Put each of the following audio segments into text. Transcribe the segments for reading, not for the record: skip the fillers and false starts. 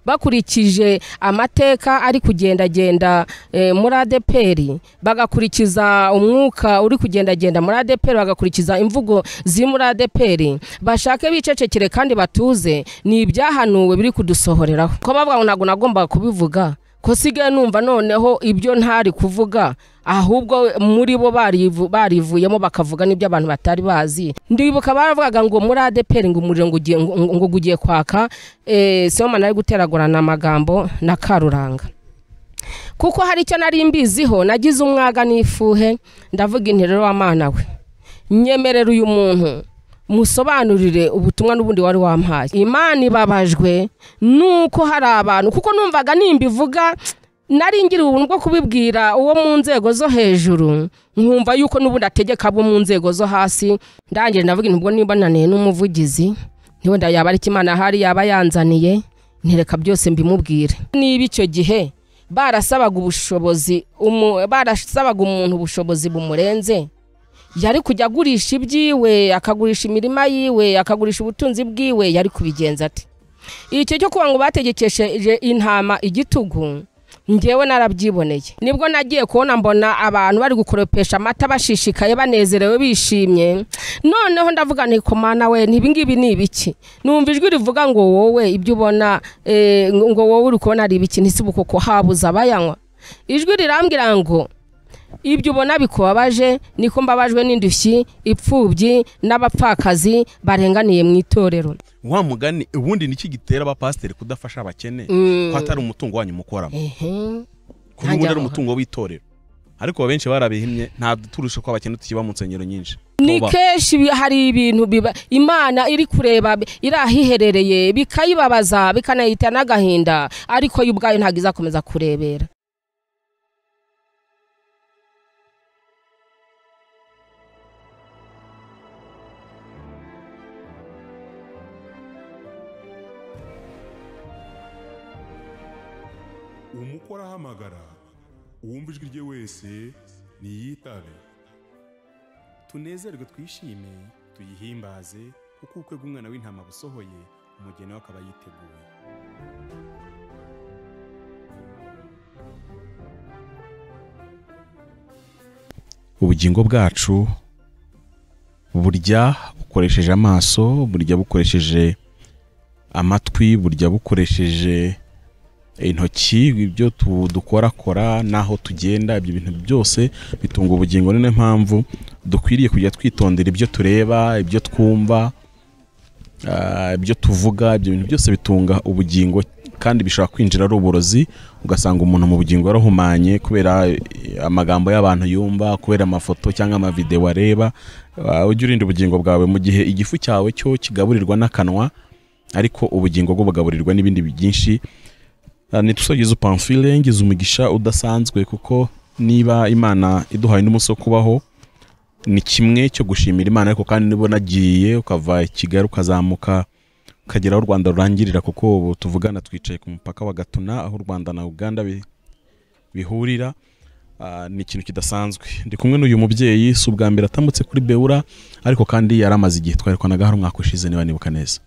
Bakurikije amateka ari kugendagenda muri ADEPR, bagakurikiza umwuka uri kugendagenda muri ADEPR, bagakurikiza imvugo ziri muri ADEPR, bashake bicecekere kandi batuze. Ni ibyahanuwe biri kudusohoreraho. Ko bavuga ngo ntabwo nagombaga kubivuga, ko sigaye numva noneho ibyo ntari kuvuga, ahubwo muri bo barivuyemo bakavuga n'ibyo abantu batari bazi. Ndibuka baravugaga ngo muri ADEPR ngo umuriro ngo ugiye kwaka, Sibomana ari guteragurana amagambo na Karuranga. Kuko hari icyo nari mbiziho, nagize umwaga n'ifuhe, ndavuga inti rero wa Mana we, nyemerera uyu muntu musobanurire ubutumwa n'ubundi wari wampaye. Imana ibabajwe nuko hari abantu, kuko numvaga nimbivuga nari ngira ubuntu bwo kubibwira uwo mu nzego zo hejuru, nkumva yuko n'ubundi ategeka abo mu nzego zo hasi. Ndangije ndavuga nti ubwo niba naniye n'umuvugizi, ntiwenda yaba ari Imana hari yaba yanzaniye, ntireka byose mbimubwire. Niba icyo gihe barasabaga ubushobozi, barasabaga umuntu ubushobozi bumurenze, yari kujya agurisha ibyiwe, akagurisha imirima yiwe, akagurisha ubutunzi bwiwe, yari kubigenza ati. Icyo cyo kuba ngo bategekesheje intama igitugu, njyewe narabyiboneye. Nibwo nagiye kubona mbona abantu bari gukoropesha amata bashishikaye, banezerewe, bishimye. Noneho ndavuga nti ko Mana we, nti ibingibi ni ibiki? Numva ijwi rivuga ngo wowe ibyo ubona, ngo wowe uri kubona ari ibiki? Ntisibuko ko habuze abayanywa. Ijwi rirambwira ngo ibyo ubona bikubabaje, niko mbabajwe n'indushyi, ipfubyi n'abapfakazi barenganiye mu itorero. Wa mugani ubundi niki gitera abapasiteri kudafasha abakene? Ko atari umutungo wanyu mukoramo, ko ubundi ari umutungo w'itorero. Ariko benshi barabihimye, nta turusha ko abakene tukiba mu nsengero nyinshi. Ni kenshi hari ibintu biba Imana iri kureba irahiherereye bikayibabaza bikanayita n'agahinda, ariko yo ubwayo ntabwo izakomeza kurebera. Umukora ahamagara, uwumva ijwi rye wese niyitabe. Tunezerwe twishime, tuyihimbaze, kuko ubukwe bw'umwana w'intama busohoye, umugeni we akaba yiteguye. Ubugingo bwacu burya bukoresheje amaso, burya bukoresheje amatwi, burya bukoresheje intoki, ibyo dukorakora naho tugenda, ibyo bintu byose bitunga ubugingo. Niyo mpamvu dukwiriye kujya twitondera ibyo tureba, ibyo twumva, ibyo tuvuga. Ibyo bintu byose bitunga ubugingo kandi bishobora kwinjira ari uburozi, ugasanga umuntu mu bugingo yarahumanye kubera amagambo y'abantu yumva, kubera amafoto cyangwa amavideo areba. Ujye urinda ubugingo bwawe mu gihe igifu cyawe cyo kigaburirwa n'akanwa, ariko ubugingo bwo bugaburirwa n'ibindi byinshi. Nitusogize Pamphile, ngize umugisha udasanzwe, kuko niba Imana iduhaye n'umunsi wo kubaho ni kimwe cyo gushimira Imana, ariko kandi niba nagiye ukava i Kigali ukazamuka ukagera aho u Rwanda rurangirira, kuko ubu tuvugana twicaye ku mupaka wa Gatuna aho u Rwanda na Uganda bihurira, ni ikintu kidasanzwe. Ndi kumwe n'uyu mubyeyi, si ubwa mbere atambutse kuri Beura, ariko kandi yaramaze igihe twarekwanaga hari umwaka ushize niba nibuka neza.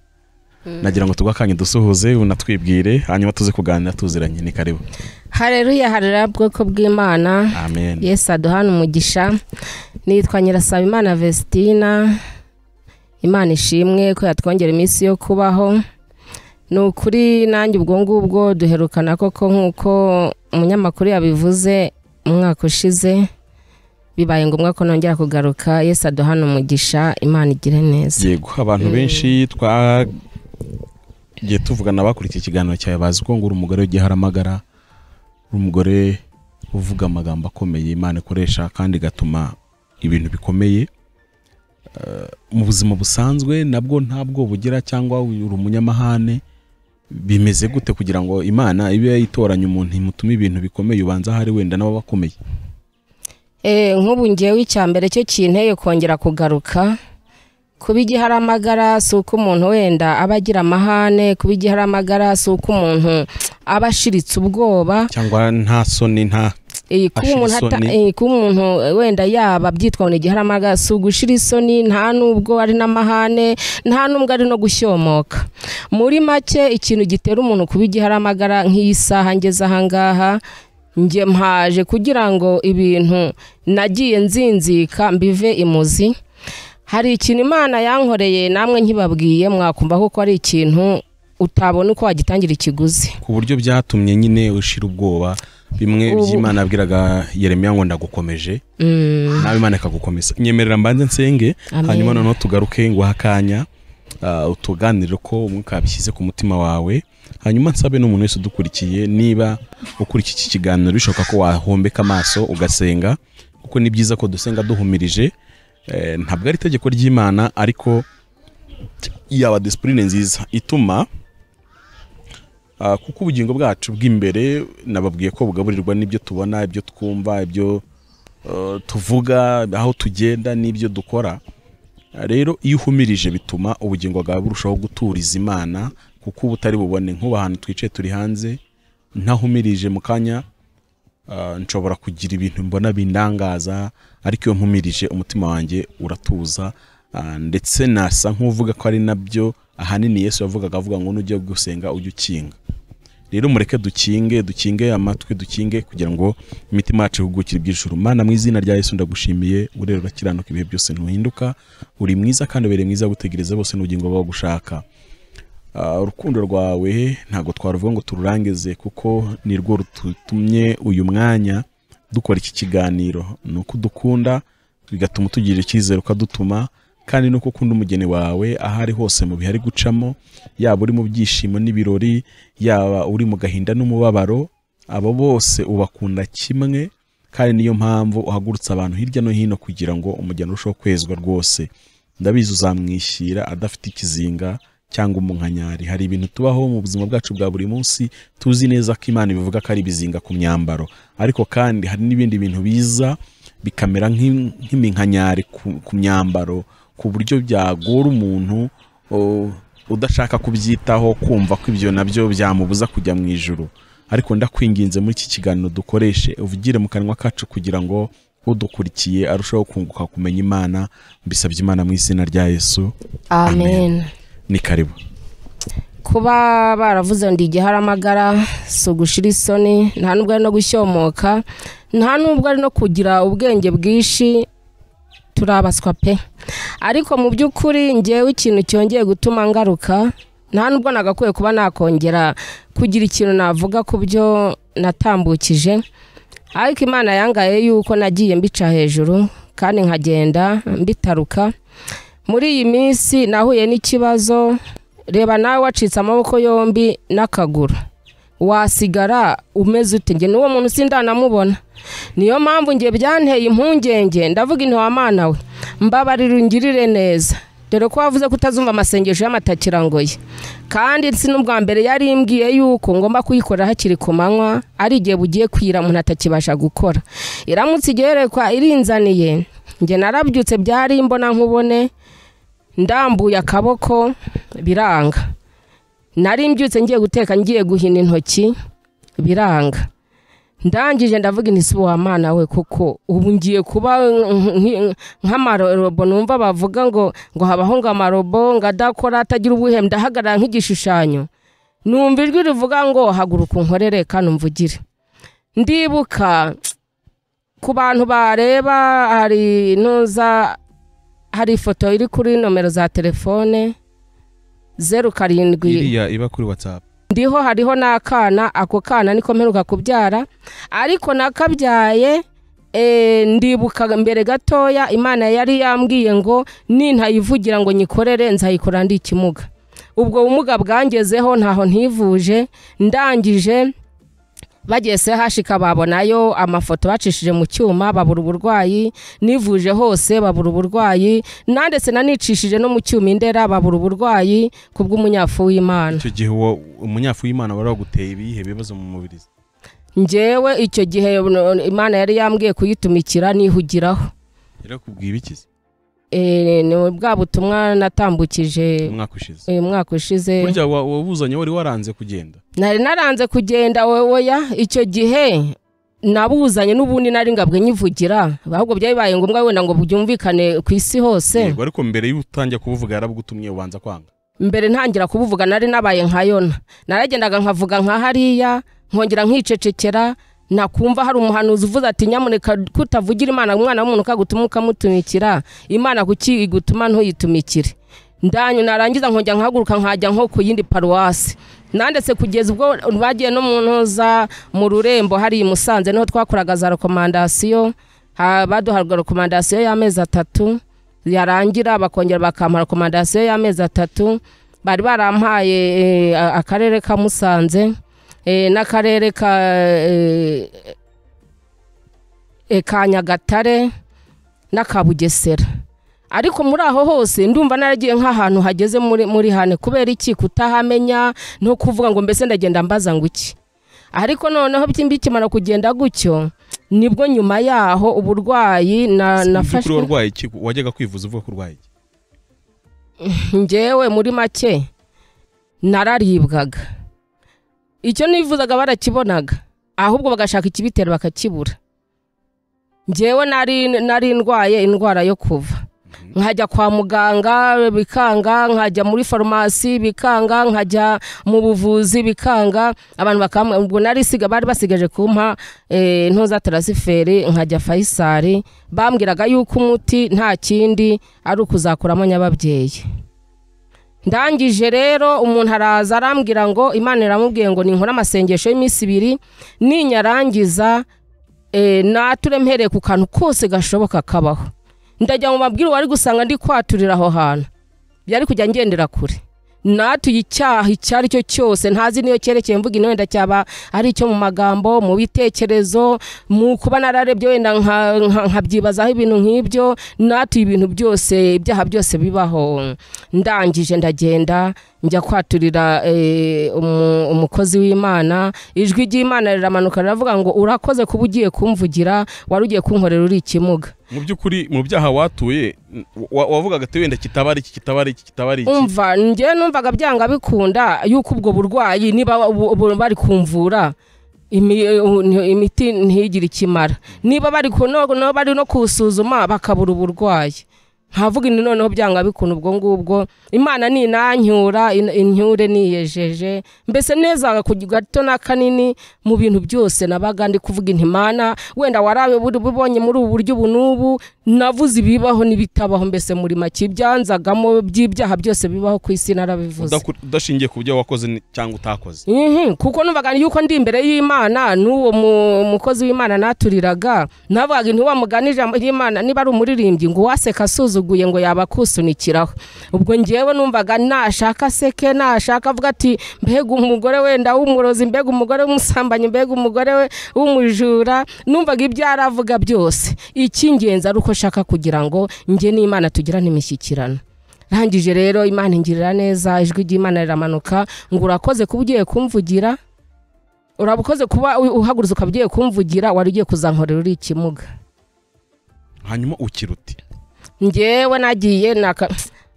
Nagira ngo tugakanye dusuhuze unatwibwire, hanyuma tuze kuganira tuziranye. Ni karibu. Haleluya, haleluya bwoko bw'Imana. Amen. Yesu aduhana umugisha. Nitwa Nyirasabimana Vestina. Imana ishimwe ko yatwongera iminsi yo kubaho. Ni ukuri nanjye ubwo ngubwo duherukana koko nkuko umunyamakuru yabivuze umwaka ushize, bibaye ngombwa ko nongera kugaruka. Yesu aduhana umugisha, Imana igire neza. Yego, abantu benshi twagiye tuvugana bakurikiye ikiganiro cyawe bazi ko ngo uri umugore w'igiharamagara, uri umugore uvuga amagambo akomeye Imana ikoresha kandi igatuma ibintu bikomeye. Mu buzima busanzwe nabwo ntabwo bugira, cyangwa uri umunyamahane, bimeze gute kugira ngo Imana ibe yitoranya umuntu imutume ibintu bikomeye ubanza hari wenda nabo bakomeye? Nk'ubu ngewe icyambere cyo kinteye kongera kugaruka kuba igiharamagara si uko umuntu wenda aba agira amahane, kuba igiharamagara si uko umuntu aba ashiritse ubwoba cyangwa nta soni nta Kuba umuntu wenda yaba byitwa ngo igiharamagara si ugushira isoni, nta nubwo ari n'amahane, nta nubwo ari no gushyomoka. Muri make ikintu gitera umuntu kuba igiharamagara nk'iyi saha ngeze aha ngaha, njye mpaje kugira ngo ibintu nagiye nzinzika mbive imuzi. Hari ikintu Imana yankoreye namwe nkibabwiye mwakumva kuko ari ikintu utabona uko wagitangira ikiguzi, ku buryo byatumye nyine ushira ubwoba. Bimwe by'Imana abwiraga Yeremiya ngo ndagukomeje, nawe Imana ikagukomeza. Nyemerera mbanze nsenge, hanyuma noneho tugaruke ngo hakanya utuganire ko umwuka yabishyize ku mutima wawe. Hanyuma nsabe n'umuntu wese udukurikiye, niba ukurikiye iki kiganiro bishoboka ko wahombeka amaso ugasenga, kuko ni byiza ko dusenga duhumirije. Ntabwo ari itegeko ry'Imana, ariko yaba discipline nziza ituma kuko ubugingo bwacu bw'imbere nababwiye ko bugaburirwa n'ibyo tubona, ibyo twumva, ibyo tuvuga, aho tugenda n'ibyo dukora. Rero iyo uhumirije bituma ubugingo bwawe burushaho guturiza Imana, kuko ubutari bubone. Nk'ubu ahantu twicaye turi hanze, ntahumirije mu kanya nshobora kugira ibintu mbona bindangaza, ariko iyo mpumirije umutima wanjye uratuza. Ndetse nasa nk'uvuga ko ari nabyo ahanini Yesu yavugaga, avuga ngo nujya gusenga ujye ukinga. Rero mureke dukinge amatwi, dukinge kugira ngo imitima yacu ihugukire iby'ijuru. Mana, mu izina rya Yesu ndagushimiye, urera urakiranuka ibihe byose, ntuhinduka, uri mwiza kandi ubereye mwiza gutegereza bose n'ubugingo bwawe gushaka. Urukundo rwawe ntabwo twaruvuga ngo tururangize, kuko ni rwo rutumye uyu mwanya dukora iki kiganiro. Ni uko udukunda bigatuma utugirira icyizere ukadutuma, kandi nuko ukunda umugeni wawe aho ari hose mu bihe ari gucamo, yaba uri mu byishimo n'ibirori, yaba uri mu gahinda n'umubabaro, abo bose ubakunda kimwe. Kandi niyo mpamvu uhagurutsa abantu hirya no hino kugira ngo umugeni arusheho kwezwa rwose. Ndabizi uzamwishyira adafite ikizinga cyangwa umunkanyari. Hari ibintu tubaho mu buzima bwacu bwa buri munsi tuzi neza ko Imana ibivuga ko ari ibizinga ku myambaro, ariko kandi hari n'ibindi bintu biza bikamera nk'iminkanyari ku myambaro, ku buryo byagora umuntu udashaka kubyitaho kumva ko ibyo nabyo byamubuza kujya mu ijuru. Ariko ndakwinginze muri iki kiganiro dukoreshe uvugire mu kanwa kacu kugira ngo udukurikiye arusheho kunguka kumenya Imana. Mbisabye Imana mu izina rya Yesu, amen. Ni karibu. Kuba baravuze ndi igiharamagara si ugushira isoni, nta nubwo ari no gushyomoka, nta nubwo ari no kugira ubwenge bwinshi, turabaswa pe. Ariko mu by'ukuri ngewe ikintu cyongeye gutuma ngaruka, nta nubwo nagakwiye kuba nakongera kugira ikintu navuga ku byo natambukije, ariko Imana yangaye yuko nagiye mbica hejuru kandi nkagenda mbitaruka. Muri iyi minsi nahuye n'ikibazo. Reba nawe wacitse amaboko yombi n'akaguru, wasigara umeze ute? Nge n'uwo muntu sindanamubona. Niyo mpamvu nge byanteye impungenge, ndavuga inti wa Mana we, mbabarira ungirire neza, dore ko wavuze ko utazumva amasengesho y'amatakirangoye. Kandi si n'ubwa mbere yari imbwiye yuko ngomba kuyikorera hakiri ku manywa, ari igihe bugiye kwira umuntu atakibasha gukora. Iramutse igerekwa irinzaniye, nge narabyutse byari imbona nkubone, ndambuye akaboko biranga. Nari mbyutse ngiye guteka, ngiye guhina intoki biranga. Ndangije ndavuga inti si wa Mana we, kuko ubu ngiye kuba nk'amarobo. Numva bavuga ngo habaho ngo amarobo ngo adakora atagira ubuhe, ndahagarara nk'igishushanyo. Numva ijwi rivuga ngo haguruka unkorere kandi umvugire. Ndibuka ku bantu bareba, hari ntuza, hari ifoto iri kuri nomero za telefone 07 iriya iba kuri WhatsApp, ndiho hariho n'akana. Ako kana niko mperuka kubyara, ariko nakabyaye ndibuka mbere gatoya Imana yari yambwiye ngo nintayivugira ngo nyikorere nzayikora ndi ikimuga. Ubwo bumuga bwangezeho ntaho ntivuje. Ndangije bagiye sehashika babonayo amafoto bacishije mu cyuma, babura uburwayi. Nivuje hose babura uburwayi, nandetse nanicishije no mu cyuma indera babura uburwayi kubw'umunyafu w'Imana. Icyo gihe umunyafu w'Imana wari waguteye ibihe bibazo mu mubiri? Njyewe icyo gihe Imana yari yambwiye kuyitumikira nihugiraho. Yarakubwiye ibikize? Ni bwa butumwa natambukije umwaka ushize. Burya wabuzanye wari waranze kugenda? Nari naranze kugenda oya. Icyo gihe Nabuzanye n'ubundi nari ngabwe nyivugira, ahubwo byabaye ngombwa wenda ngo byumvikane ku isi hose. Yego, ariko mbere y'utangiye kubuvuga yarabugutumye ubanza kwanga. Mbere ntangira kubuvuga nari nabaye nka Yona, naragendaga nkavuga nka hariya, nkongera nkicecekera. Nakumva hari umuhanuzi uvuze ati nyamuneka kutavugira Imana, umwana w'umuntu kagutuma ukamutumikira, Imana kuki igutuma ntuyitumikire. Ndanyu narangiza nkongera nkahaguruka nkajya nko ku yindi paruwasi. Nandetse kugeza ubwo bagiye no mu ntuza mu rurembo hari i Musanze, niho twakoraga za rekomandasiyo. Baduhaga rekomandasiyo y'amezi 3, yarangira bakongera bakampa rekomandasiyo y'amezi 3. Bari barampaye akarere ka Musanze n'akarere ka Nyagatare n'aka Bugesera. Ariko muri aho hose ndumva naragiye nk'ahantu hageze muri hane, kubera iki kutahamenya no kuvuga ngo mbese ndagenda mbaza ngo iki. Ariko noneho bikimara kugenda gutyo, nibwo nyuma yaho uburwayi nafashwe. Urwaye iki? Wajyaga kwivuza uvuga ko urwaye iki? Njyewe muri make nararibwaga, icyo nivuzaga barakibonaga, ahubwo bagashaka ikibitera bakakibura. Njyewe nari ndwaye indwara yo kuva, nkajya kwa muganga bikanga, nkajya muri farumasi bikanga, nkajya mu buvuzi bikanga. Abantu bakamwe ubwo nari siga bari basigaje kumpa ntuza transfert, nkajya Faisal, bambwiraga yuko umuti nta kindi ari ukuzakuramo nyababyeyi. Ndangije rero umuntu araza arambwira ngo Imana iramubwiye ngo ninkora amasengesho y'iminsi 2, ninyarangiza nature mpereye ku kantu kose gashoboka kabaho. Ndajya mu mabwiro wari gusanga ndi kwaturira aho hantu, byari kujya ngendera kure. Natuye icyaha icyari cyo cyose ntazi niyo cyerekeye, mvuga ino wenda cyaba ari icyo mu magambo, mu bitekerezo, mu kuba nararebye wenda nkabyibazaho ibintu nk'ibyo. Natuye ibintu byose, ibyaha byose bibaho. Ndangije ndagenda njya kwaturira umukozi w'Imana. Ijwi ry'Imana riramanuka riravuga ngo urakoze kuba ugiye kumvugira, wari ugiye kunkorera uri ikimuga. Mu by'ukuri mu byaha watuye wavugaga ati wenda kitabari iki kitabari iki kitabari iki. Umva njye numvaga byanga bikunda yuko ubwo burwayi niba bari kumvura imiti ntigire ikimara, niba bari bari no kusuzuma bakabura uburwayi, nkavuga indi noneho byanga bikunda. Ubwo ngubwo Imana ni inanyura incyure niyejeje mbese neza ku gato na kanini mu bintu byose nabaga ndi kuvuga intimana wenda warabe bubonye muri ubu buryo ubu n'ubu, navuze ibibaho n'ibitabaho, mbese muri make byanzagamo by'ibyaha byose bibaho ku isi narabivuze. Udashingiye ku byo wakoze cyangwa utakoze. Kuko numvaga yuko ndi imbere y'Imana n'uwo mukozi w'Imana naturiraga, navugaga inti wamugana ijambo ry'Imana niba ari umuririmbyi ngo waseka asuzuguye ngo yaba akusunikiraho. Ubwo ngewe numvaga nashaka seke, nashaka avuga ati mbega umugore wenda w'umurozi, mbega umugore w'umusambanyi, mbega umugore we w'umujura, numvaga ibyo aravuga byose. Icy'ingenzi ari uko shaka kugira ngo nge n'Imana tugirane imishyikirano. Rangije rero Imana ingirira neza, ijwi ry'Imana riramanuka ngo urakoze kuba ugiye kumvugira, urakoze kuba uhagurutse ukaba ugiye kumvugira, wari ugiye kuzankorera uri ikimuga. Hanyuma ukiruti ngewe nagiye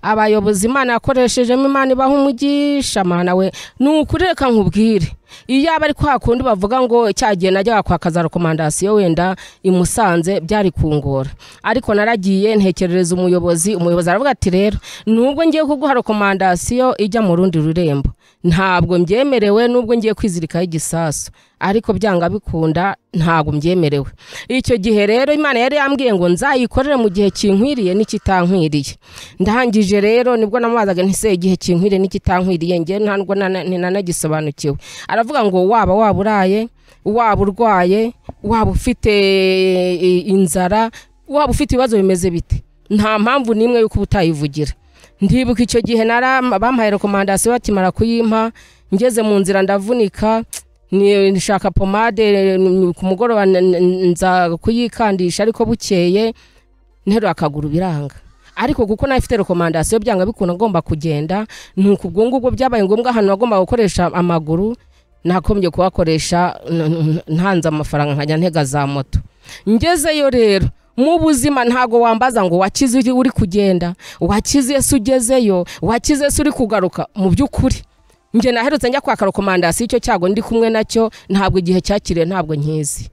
abayobozi Imana yakoreshejemo, Imana ibaha umugisha. Mana we nukureka nkubwire, iyo aba ari kwa kundi bavuga ngo cyagiye najya kwakaza rekomandasiyo wenda i Musanze byari kungora, ariko naragiye ntekerereza umuyobozi. Umuyobozi aravuga ati rero nubwo ngiye kuguha rekomandasiyo ijya mu rundi rurembo ntabwo mbyemerewe, nubwo ngiye kwizirikaho igisasu, ariko byanga bikunda ntabwo mbyemerewe. Icyo gihe rero Imana yari yambwiye ngo nzayikorere mu gihe kinkwiriye n'ikitankwiriye. Ndangije rero nibwo namubazaga nti se igihe kinkwiriye n'ikitankwiriye nge ntabwo nanagisobanukiwe. Aravuga ngo waba waburaye, waba urwaye, waba ufite inzara, waba ufite ibibazo bimeze bite, nta mpamvu nimwe yuko utayivugira. Ndibuka icyo gihe bampaye rekomandasiyo bakimara kuyimpa, ngeze mu nzira ndavunika, nshaka pomade ku mugoroba nza kuyikandisha, ariko bukeye nterura akaguru biranga. Ariko kuko nafite rekomandasiyo byanga bikunda ngomba kugenda, nuko ubwo ngubwo byabaye ngombwa ahantu nagomba gukoresha amaguru nakombye kuhakoresha ntanze amafaranga nkajya ntega za moto. Ngezeyo rero mu buzima ntago wambaza ngo wakize uri kugenda, wakize se ugezeyo, wakize se uri kugaruka. Mu by'ukuri nge naherutse njya kwaka rekomandasiyo icyo cyago ndi kumwe nacyo, ntabwo igihe cyakiriye ntabwo nkizi.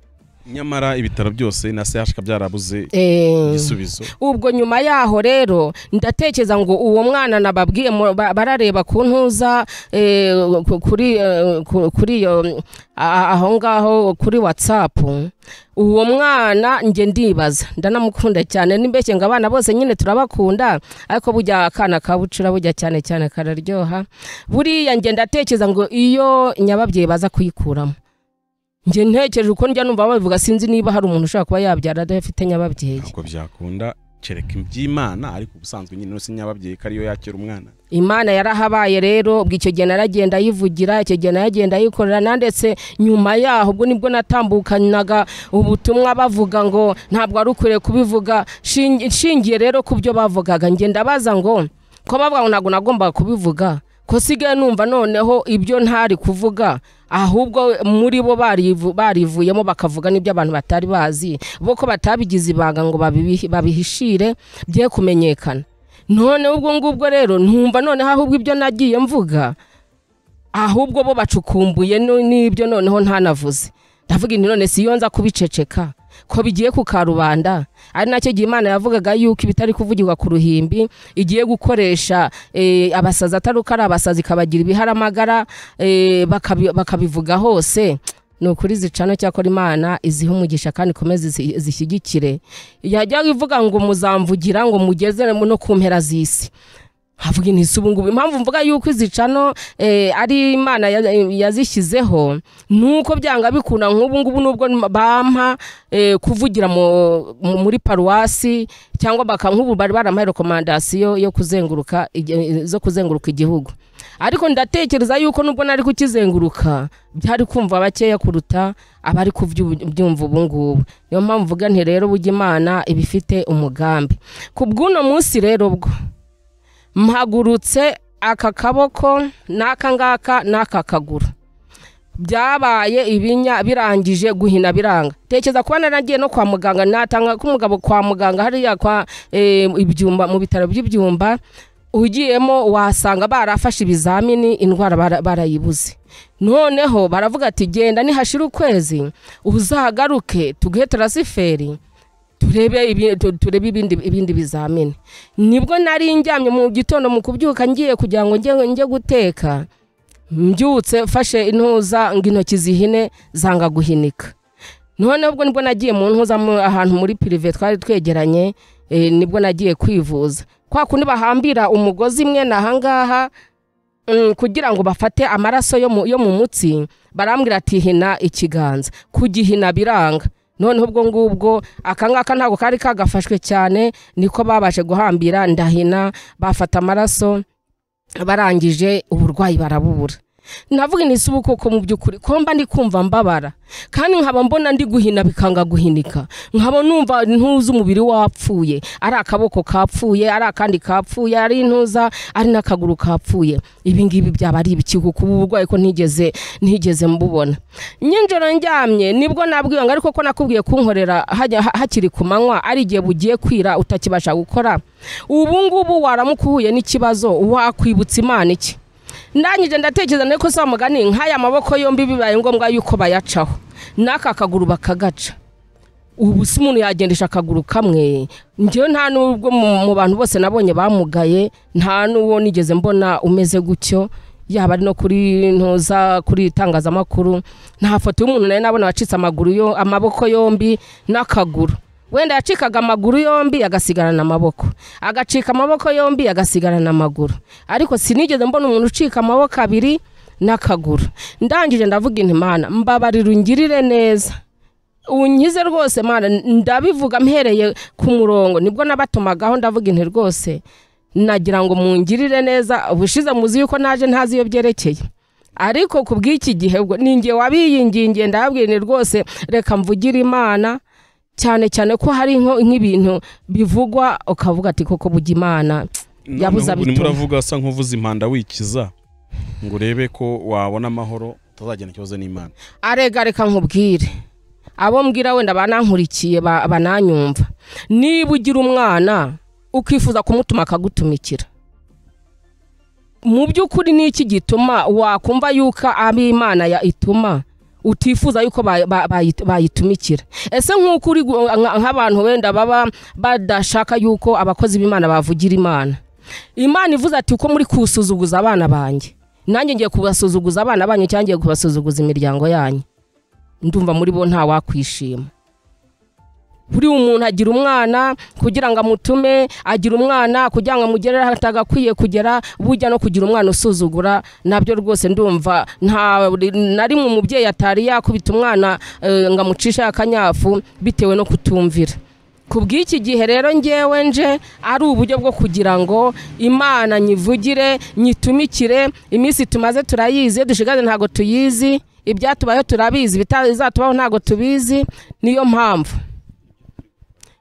Nyamara ibitaro byose na CHK byarabuze igisubizo. Ubwo nyuma yaho rero ndatekereza ngo uwo mwana nababwiye barareba ku ntuza kuri iyo aho ngaho kuri WhatsApp, uwo mwana nge ndibaza ndanamukunda cyane, nimbeshye ngo abana bose nyine turabakunda, ariko bujya akana kabucura bujya cyane cyane kararyoha. Buriya nge ndatekereza ngo iyo nyababyeyi baza kuyikuramo, nge ntekereje uko njya numva babivuga, sinzi niba hari umuntu ushobora kuba yabyara adafite nyababyeyi. Ntabwo byakunda kereka iby'Imana, ariko ubusanzwe nyine no nyababyeyi ko ariyo yakira umwana. Imana yarahabaye rero, ubwo icyo gihe naragenda yivugira, icyo gihe naragenda yikorera, nandetse nyuma yaho ubwo nibwo natambukanaga ubutumwa bavuga ngo ntabwo ari ukwiriye kubivuga. Nshingiye rero ku byo bavugaga, nge ndabaza ngo ko bavuga ngo ntabwo nagombaga kubivuga, ko sigaye numva noneho ibyo ntari kuvuga ahubwo muri bo barivuyemo bakavuga n'ibyo abantu batari bazi, bo ko batabigize ibanga ngo babihishire bye kumenyekana. None ubwo ngubwo rero ntumva noneho ahubwo ibyo nagiye mvuga ahubwo bo bacukumbuye n'ibyo noneho ntanavuze. Ndavuga inti none si yo nza kubiceceka ko bigiye ku karubanda, ari nacyo gihe Imana yavugaga yuko ibitari kuvugirwa ku ruhimbi igiye gukoresha abasaza atari uko ari abasazi ikabagira ibiharamagara bakabivuga hose. Ni ukuri zicano cyakora Imana iziha umugisha kandi ikomeze zishyigikire. Yajya ivuga ngo muzamvugira ngo mugeze no ku mpera z'isi. Havuga inti ubu ngubu impamvu mvuga yuko izicano ari Imana yazishyizeho nuko byanga bikunda nk'ubu ngubu nubwo bampa kuvugira muri paruwasi cyangwa nk'ubu bari barampaye recommandation yo kuzenguruka zo kuzenguruka igihugu, ariko ndatekereza yuko nubwo nari kukizenguruka byari kumva bakeya kuruta abari kubyumva ubu ngubu. Niyo mpamvu mvuga nti rero burya Imana ibifite umugambi. Ku bw'uno munsi rero bwo mpagurutse aka kaboko n'aka ngaka n'aka kaguru byabaye ibinya birangije guhina biranga. Tekeza kuba naragiye no kwa muganga, natanga ko umugabo kwa muganga hariya kwa ibyumba mu bitaro by'ibyumba ugiyemo wasanga barafashe ibizamini indwara barayibuze. Noneho baravuga ati genda nihashira ukwezi uzagaruke tuguhe transferi turebe ibindi bizamini. Nibwo nari njyamye mu gitondo mu kubyuka ngiye kugira ngo njye guteka, mbyutse fashe intuza ngo intoki zihine zanga guhinika. None ubwo nibwo nagiye mu ntuza ahantu muri prive twari twegeranye, nibwo nagiye kwivuza. Kwa kundi bahambira umugozi imwe na hangaha kugira ngo bafate amaraso yo mu mutsi, barambwira ati hina ikiganza, kugihina biranga. None ubwo ngubwo akangaka ntago kari kagafashwe cyane, niko babashe guhambira ndahina, bafata amaraso barangije uburwayi barabubura. Navuga nti subu koko mu byukuri ko mba ndi kumva mbabara kandi nkaba mbona ndi guhina bikanga guhinika, nkaba numva ntuza umubiri wapfuye, ari akaboko kapfuye, ari akandi kapfuye, ari intuza, ari nakaguru kapfuye. Ibi ngibi byaba ari ibiki kuko uburwayi ko ntigeze mbubona. Nyinjoro njyamye nibwo nabwiwe ngo ariko ko nakubwiye kunkorera hakiri ku manywa ari igihe bugiye kwira utakibasha gukora, ubu ngubu waramukuhuye n'ikibazo wakwibutsa Imana iki? Ndangije ndatekereza niko sa mugani nk'aya maboko yombi bibaye ngombwa yuko bayacaho n'aka kaguru bakagaca, ubu si umuntu yagendesha akaguru kamwe. Njyewe nta nubwo mu bantu bose nabonye bamugaye nta n'uwo nigeze mbona umeze gutyo, yaba ari no kuri ntuza kuri itangazamakuru nta foto y'umuntu nari nabona wacitse amaguru yo amaboko yombi n'akaguru. Wenda yacikaga amaguru yombi agasigarana amaboko, agacika amaboko yombi agasigarana amaguru, ariko sinigeze mbona umuntu ucika amaboko abiri n'akaguru. Ndangije ndavuga inti Mana mbabarira ungirire neza unkize rwose Mana, ndabivuga mpereye ku murongo. Nibwo nabatumagaho ndavuga inti rwose nagira ngo mungirire neza, ubushize muzi yuko naje ntazi iyo byerekeye, ariko kubw'iki gihe ubwo ningiye wabiyingingiye ndababwira nti rwose reka mvugire Imana, cyane cyane ko hari nk'ibintu bivugwa ukavuga ati koko bujya Imana yabuza bituma. Muravuga asa nkuvuza impanda wikiza ngo urebe ko wabona amahoro utazagena ikibazo n'Imana. Arega reka nkubwire abo mbwira wenda banankurikiye bananyumva, niba ugira umwana ukifuza kumutuma akagutumikira, mu by'ukuri niki gituma wakumva yuko ab'Imana ya ituma Utifuza yuko bayitumikira. Ese nk'uko uri nk'abantu wenda baba badashaka yuko abakozi b'Imana bavugira Imana, Imana ivuze ati uko muri kusuzuguza abana banjye, nanjye ngiye kubasuzuguza abana banyu, cyangwa ngiye kubasuzuguza imiryango yanyu. Ndumva muri bo nta wakwishima. Buri umuntu agira umwana kugira ngo amutume, agira umwana kugira ngo amugerere aho atagakwiye kugera. Bujya no kugira umwana usuzugura nabyo rwose ndumva nta na rimwe umubyeyi atari yakubita umwana ngo amucishe akanyafu bitewe no kutumvira. Kubw'iki gihe rero ngewe nje ari uburyo bwo kugira ngo Imana nyivugire, nyitumikire. Iminsi tumaze turayizi, dushigaze ntago tuyizi, ibyatubayeho turabizi, bitazatubaho ntago tubizi. Niyo mpamvu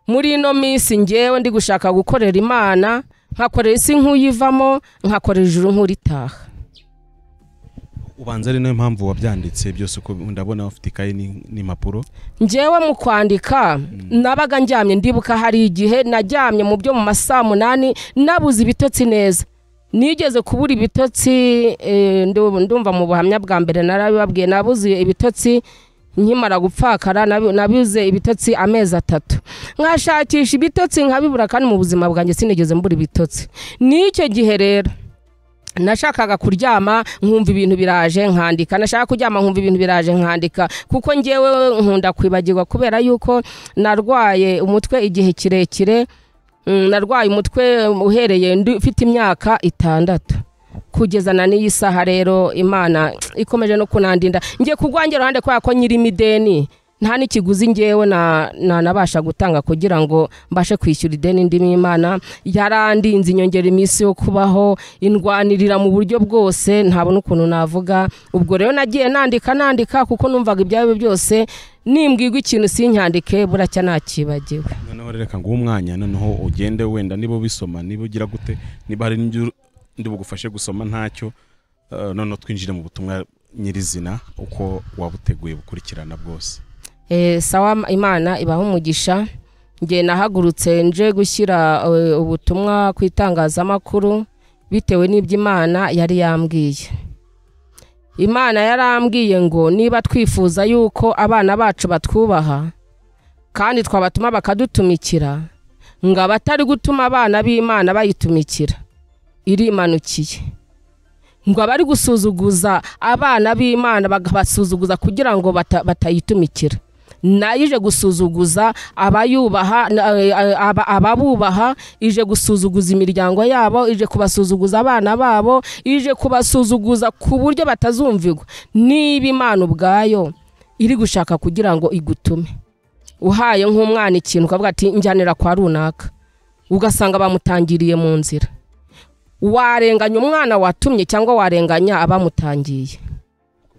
muri ino minsi ngewe ndi gushaka gukorera Imana, nkakorera isi nk'uyivamo, nkakorera ijuru nk'uritaha. Ubanza ari nayo mpamvu wabyanditse byose, uko ndabona ufite ikayi n'impapuro. Ngewe mu kwandika nabaga njyamye, ndibuka hari igihe najyamye mu byo mu masaa 8 nabuze ibitotsi neza. Nigeze kubura ibitotsi, ndumva mu buhamya bwa mbere narabibabwiye, nabuze ibitotsi nkimara gupfakara, nabuze ibitotsi amezi 3, nkashakisha ibitotsi nkabibura, kandi mu buzima bwanjye sinigeze mbura ibitotsi. N'icyo gihe rero nashakaga kuryama nkumva ibintu biraje nkandika, nashaka kuryama nkumva ibintu biraje nkandika, kuko ngewe nkunda kwibagirwa kubera yuko narwaye umutwe igihe kirekire. Narwaye umutwe uhereye mfite imyaka 6 kugeza na n'iyi saha. Rero Imana ikomeje no kunandinda. Ngiye kugwangira ruhande kwa ko nyiri mideni, nta n'ikiguzi ngewe na nabasha gutanga kugira ngo mbashe kwishyura ideni ndimo. Imana yarandinze, inyongera iminsi yo kubaho, indwanirira mu buryo bwose, ntabona ukuntu navuga. Ubwo rero nagiye nandika kuko numvaga ibyawe byose nimbwirwa ikintu sinyandike buracya nakibagiwe. Noneho reka nguhe umwanya, noneho ugende wenda niba ubisoma, niba ugira gute, niba hari n'ibyo ndi bugufashe gusoma ntacyo, noneho twinjire mu butumwa nyirizina uko wabuteguye bukurikirana bwose. Sawa, Imana ibaha umugisha. Nge nahagurutse nje gushyira ubutumwa ku itangazamakuru bitewe n'ibyo Imana yari yambwiye. Imana yarambwiye ngo niba twifuza yuko abana bacu batwubaha kandi twabatuma bakadutumikira, ngo abatari gutuma abana b'Imana bayitumikira irimanukiye, ngo abari gusuzuguza abana b'Imana bakabasuzuguza kugira ngo batayitumikira, nayo ije gusuzuguza abayubaha, ababubaha, ije gusuzuguza imiryango yabo, ije kubasuzuguza abana babo, ije kubasuzuguza ku buryo batazumvirwa. Niba Imana ubwayo iri gushaka kugira ngo igutume, uhaye nk'umwana ikintu ukavuga ati njyanira kwa runaka, ugasanga bamutangiriye mu nzira, warenganya umwana watumye cyangwa warenganya abamutangiye?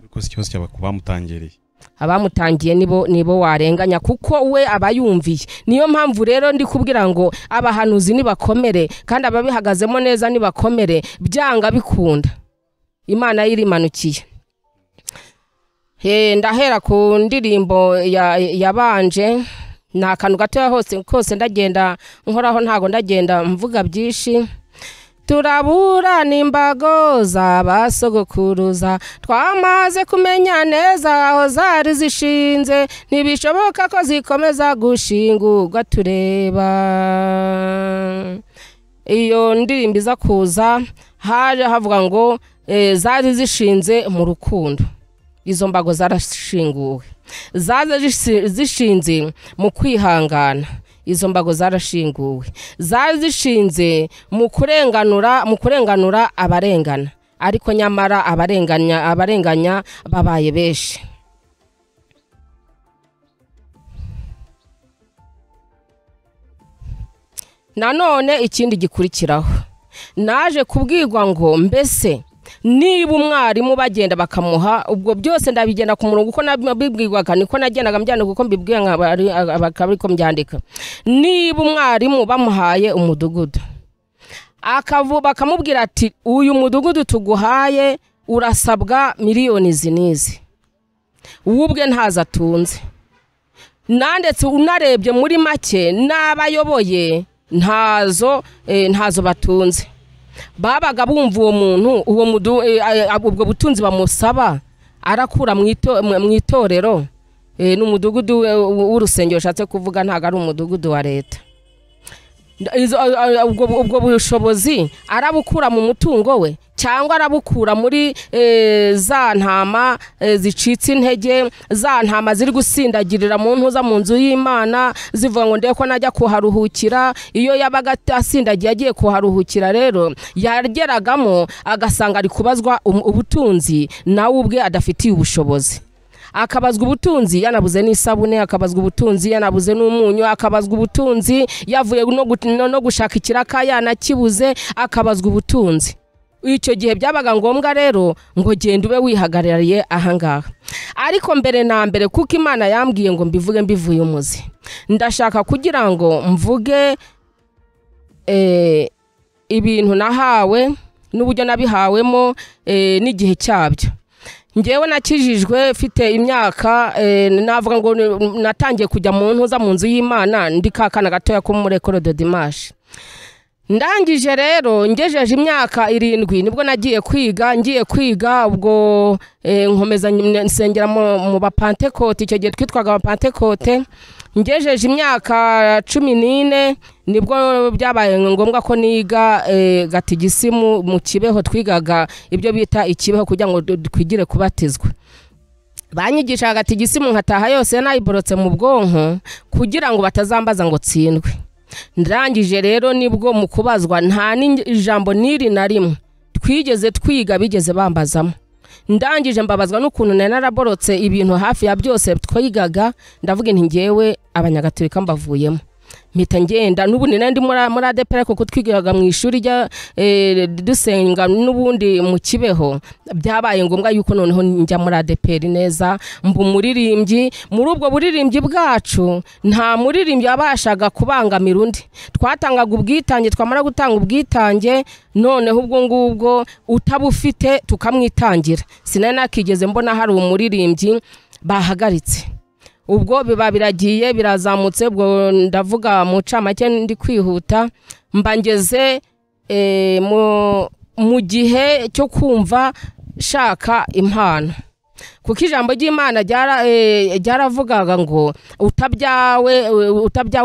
Kuko ikibazo cyaba kubamutangiriye, abamutangiye nibo warenganya, kuko we abayumviye. Niyo mpamvu rero ndi kubwira ngo abahanuzi nibakomere, kandi ababihagazemo neza nibakomere, byanga bikunda Imana yirimanukiye. Ndahera ku ndirimbo yabanje, ni akantu gatoya hose kose ndagenda nkoraho, ntago ndagenda mvuga byinshi. Turabura n'imbago z'abasogokuruza, twamaze kumenya neza aho zari zishinze, ntibishoboka ko zikomeza gushingurwa tureba. Iyo ndirimbo iza kuza haje havuga ngo zari zishinze mu rukundo, izo mbago zarashinguwe. Zaje zishinze mu kwihangana, izo mbago zarashinguwe. Zari zishinze mu kurenganura abarengana, ariko nyamara abarenganya babaye benshi. Nanone ikindi gikurikiraho, naje kubwirwa ngo mbese niba umwarimu bagenda bakamuha, ubwo byose ndabigenda ku murongo uko nabibwirwaga niko nagendaga mbyandika, uko mbibwiye bakaba mbyandika. Niba umwarimu bamuhaye umudugudu, bakamubwira ati uyu mudugudu tuguhaye urasabwa miliyoni izi n'izi, ubwe ntazo atunze, nandetse unarebye muri make n'abayoboye ntazo batunze, babaga bumva uwo muntu ubwo butunzi bamusaba Arakura mu itorero, n'umudugudu w'urusengero ushatse kuvuga, ntago ari umudugudu wa leta. Ubwo bushobozi arabukura mu mutungo we cyangwa arabukura muri za ntama zicitse intege, za ntama ziri gusindagirira mu ntuza mu nzu y'Imana zivuga ngo ndeko najya kuharuhukira. Iyo yabaga asindagiye agiye kuharuhukira rero yageragamo agasanga ari kubazwa ubutunzi nawe ubwe adafitiye ubushobozi. Akabazwa ubutunzi yanabuze n'isabune, akabazwa ubutunzi yanabuze n'umunyu, akabazwa ubutunzi yavuye no gushaka ikiraka yanakibuze, akabazwa ubutunzi. Icyo gihe byabaga ngombwa rero ngo genda ube wihagarariye ahangaha. Ariko mbere na mbere kuko Imana yambwiye ngo mbivuge mbivuye umuzi, ndashaka kugira ngo mvuge ibintu nahawe n'uburyo nabihawemo n'igihe cyabyo. Ngewe nakijijwe mfite imyaka navuga ngo natangiye kujya mu ntuza mu nzu y'Imana ndi kakana gatoya ko muri École de Dimanche. Ndangije rero ngejeje imyaka 7 nibwo nagiye kwiga, ngiye kwiga ubwo nkomeza nsengera mu bapantekote, icyo gihe twitwaga abapantekote. Ngejeje imyaka 14 nibwo byabaye ngombwa ko niga gatigisimu mu Kibeho, twigaga ibyo bita ikibeho kugira ngo twigire kubatizwa. Banyigisha gatigisimu nkataha yose nayiborotse mu bwonko kugira ngo batazambaza ngo tsindwe. Ndangije rero nibwo mu kubazwa nta n'ijambo niri na rimwe twigeze twiga bigeze bambazamo. Ndangije mbabazwa n'ukuntu nari naraborotse ibintu hafi ya byose twigaga, ndavuga nti ngewe abanyagatolika mbavuyemo. Mpita ngenda n'ubundi nari ndi muri ADEPR kuko twigaga mu ishuri rya dusenga n'ubundi mu Kibeho. Byabaye ngombwa yuko noneho njya muri ADEPR neza mba umuririmbyi. Muri ubwo buririmbyi bwacu nta muririmbyi yabashaga kubangamira undi, twatangaga ubwitange, twamara gutanga ubwitange noneho ubwo ngubwo utabufite tukamwitangira. Sinari nakigeze mbona hari umuririmbyi bahagaritse. Ubwo biba biragiye birazamutse, ubwo ndavuga mu camake ndi kwihuta, mbangeze mu gihe cyo kumva shaka impano. Kuko ijambo ry'Imana ryaravugaga ngo utabyawe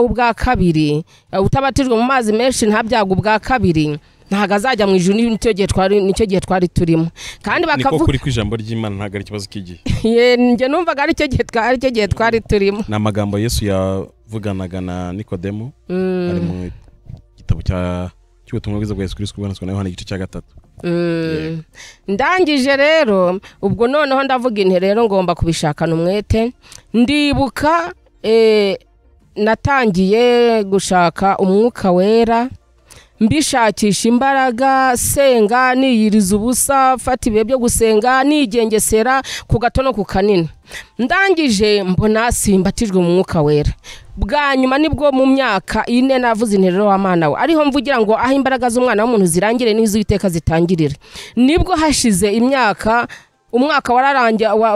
ubwa kabiri, utabatijwe mu mazi menshi ntabyaga ubwa kabiri, ntago azajya mu ijuru. Nicyo gihe twari turimo. Kandi bakavuga kuri ijambo ry'Imana ntago ari ikibazo cy'igihe. Ye nge numvaga ari cyo gihe twari turimo. Ni amagambo Yesu yavuganaga na Nikodemo ari mu gitabo cy'ubutumwa bwiza bwa Yesu Kristo bwanditswe na Yohana igice cya 3. Ndangije rero ubwo noneho ndavuga inti rero ngomba kubishakana umwete. Ndibuka natangiye gushaka umwuka wera, mbishakisha imbaraga, senga niyiriza ubusa, fata ibihe byo gusenga nigengesera ku gato no ku kanini. Ndangije mbona simbatijwe mu mwuka wera. Bwa nyuma nibwo mu myaka 4 navuze interero w'Imana we, ariho mvugira ngo aho imbaraga z'umwana w'umuntu zirangire n'iz'Uwiteka zitangirira. Nibwo hashize imyaka, umwaka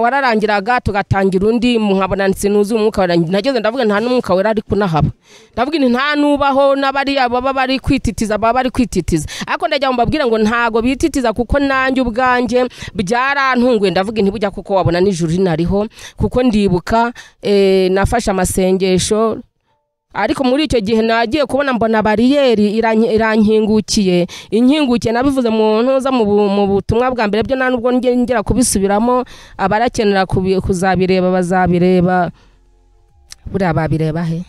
wararangiraga tugatangira undi, nkabona nsinuzi umwuka wera. Nageze ndavuga nta n'umwuka wera ari kunahaba, ndavuga nti nta nubaho n'abariya baba bari kwititiza, baba bari kwititiza. Ariko ndajya mbabwira ngo ntago bititiza kuko nanjye ubwanjye byarantunguye. Ndavuga nti bujya kuko wabona n'ijuru rinariho, kuko ndibuka nafashe amasengesho. Ariko muri icyo gihe nagiye kubona mbona bariyeri irankingukiye, inkingukiye nabivuze mu ntuza mu butumwa bwa mbere byo nta nubwo ngera kubisubiramo, abarakenera kuzabireba bazabireba. Buriya babireba he?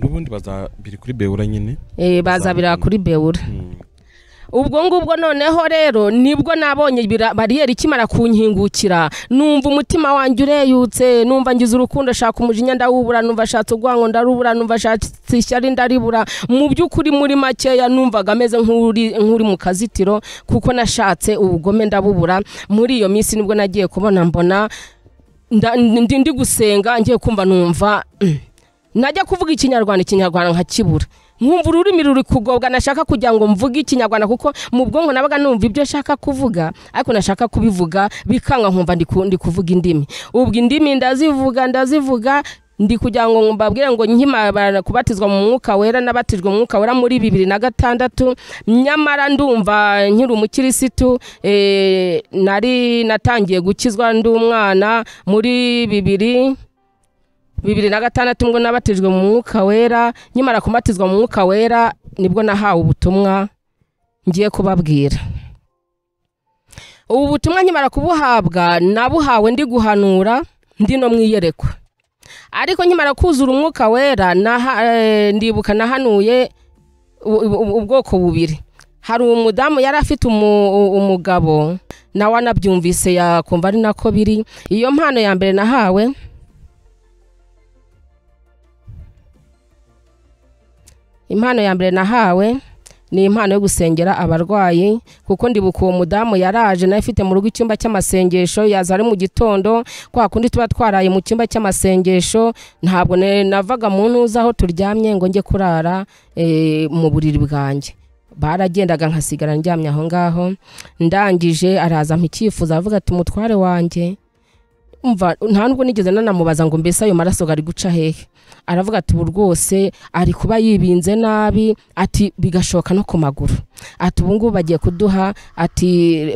N'ubundi bazabiri kuri Beura nyine. Bazabira kuri Beura. Ubwo ngubwo noneho rero nibwo nabonye bariyeri ikimara kunkingukira, numva umutima wanjye ureyutse, numva ngize urukundo, shaka umujinya ndawubura, numva ashatse urwango ndarubura, numva ashatse ishyari ndaribura. Mu by'ukuri muri makeya numvaga ameze nk'uri mu kazitiro kuko nashatse ubugome ndabubura. Muri iyo minsi nibwo nagiye kubona mbona ndi gusenga, ngiye kumva numva najya kuvuga ikinyarwanda, ikinyarwanda nkakibura, nkumva ururimi ruri kugobwa, nashaka kugira ngo mvuge ikinyarwanda kuko mu bwonko nabaga numva ibyo nshaka kuvuga, ariko nashaka kubivuga bikanga, nkumva ndi kuvuga indimi. Ubwo indimi ndazivuga Ndi kugira ngo mbabwire ngo nkimara kubatizwa mu mwuka wera, nabatijwe mu mwuka wera muri 2006, nyamara ndumva nkiri umukirisitu. Nari natangiye gukizwa ndi umwana muri 2006 ngo nabatijwe mu mwuka wera. Nkimara kubatizwa mu mwuka wera nibwo nahawe ubutumwa ngiye kubabwira. Ubu butumwa nkimara kubuhabwa nabuhawe ndi guhanura ndi no mwiyerekwa. Ariko nkimara kuzura umwuka wera ndibuka nahanuye ubwoko bubiri. Hari umudamu yari afite umugabo nawe anabyumvise yakumva ari nako biri. Iyo mpano ya mbere nahawe, impano ya mbere nahawe ni impano yo gusengera abarwayi, kuko ndibuka uwo mudamu yaraje nawe ifite mu rugo icyumba cy'amasengesho, yaza ari mu gitondo kwa kundi tuba twaraye mu cyumba cy'amasengesho. Ntabwo navaga mu ntuza aho turyamye ngo njye kurara mu buriri bwanjye, baragendaga nkasigara ndyamye aho ngaho. Ndangije araza ampa icyifuzo avuga ati umutware wanjye, umva nta nubwo nigeze nanamubaza ngo mbese ayo maraso gari guca hehe. Aravuga ati ubu rwose ari kuba yibinze nabi, ati bigashoka no ku maguru, ati ubu ngubu bagiye kuduha ati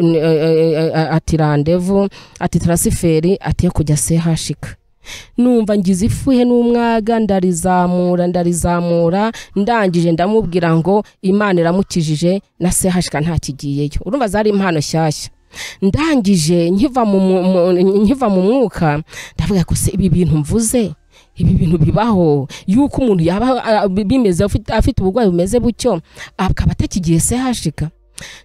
randevu, ati transferi, ati yo kujya sehashika. Numva ngize ifuhe n'umwaga, ndarizamura ndangije ndamubwira ngo Imana iramukijije na sehashika ntakigiyeyo. Urumva zari impano shyashya. Ndangije nkiva mu mwuka ndavuga ko se ibi bintu mvuze, ibi bintu bibaho yuko umuntu yaba bimeze afite uburwayi bumeze bucyo akaba atakigiye sehashika.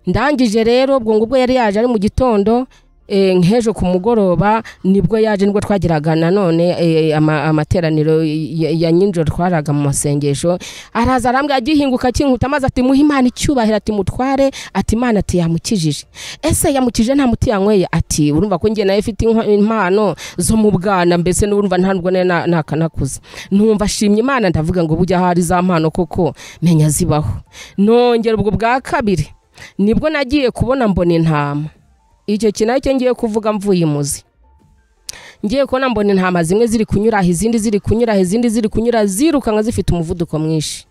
Ndangije rero ubwo ngubwo yari yaje ari mu gitondo, nk'ejo ku mugoroba nibwo yaje, nibwo twagiraga nanone amateraniro ya nyinjoro twaraga mu masengesho. Araza arambwira agihinguka kinkuta amazi ati muhe Imana icyubahiro, ati mutware, ati Imana ati yamukijije. Ese yamukije nta muti yanyweye? Ati urumva ko ngiye nayo ifite impano zo mu bwana, mbese n'urumva nta nubwo nakanakuze. Numva ashimye Imana, ndavuga ngo bujya hari za mpano koko menya zibaho. Nongera ubwo bwa kabiri nibwo nagiye kubona mbona intama. Icyo kintu nacyo ngiye kuvuga mvuye imuzi. Ngiye kubona mbona intama zimwe ziri kunyura aho, izindi ziri kunyura aho, izindi ziri kunyura, zirukanka zifite umuvuduko mwinshi.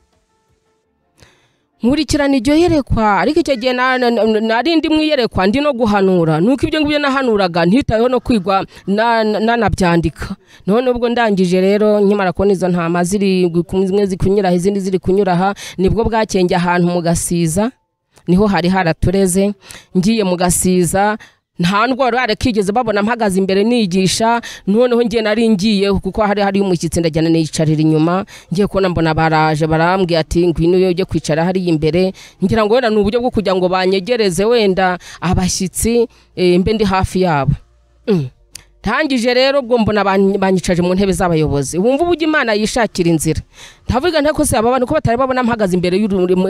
Nkurikirana iryo yerekwa, ariko icyo gihe nari ndi mwiyerekwa ndi no guhanura, nuko ibyo ngibyo nahanuraga ntitayeho no kwigwa nanabyandika. None ubwo ndangije rero nkimara kubona izo ntama ziri zimwe zikunyura aho, izindi ziri kunyura aha, nibwo bwakenge ahantu mu Gasiza niho hari haratureze. Ngiye mu Gasiza nta nubwo bari barakigeze babona mpagaze imbere nigisha. Noneho ngiye nari ngiye kuko hari umushyitsi, ndajyana niyicarira inyuma. Ngiye kubona mbona baraje barambwiye ati ngwino ujye kwicara hariya imbere, ngira ngo wenda ni uburyo bwo kugira ngo banyegereze wenda abashyitsi mbe ndi hafi yabo. Ntangije rero ubwo mbona banyicaje mu ntebe z'abayobozi. Wumva uburyo Imana yishakira inzira. Ndavuga ntako se aba bantu ko batari babona mpagaze imbere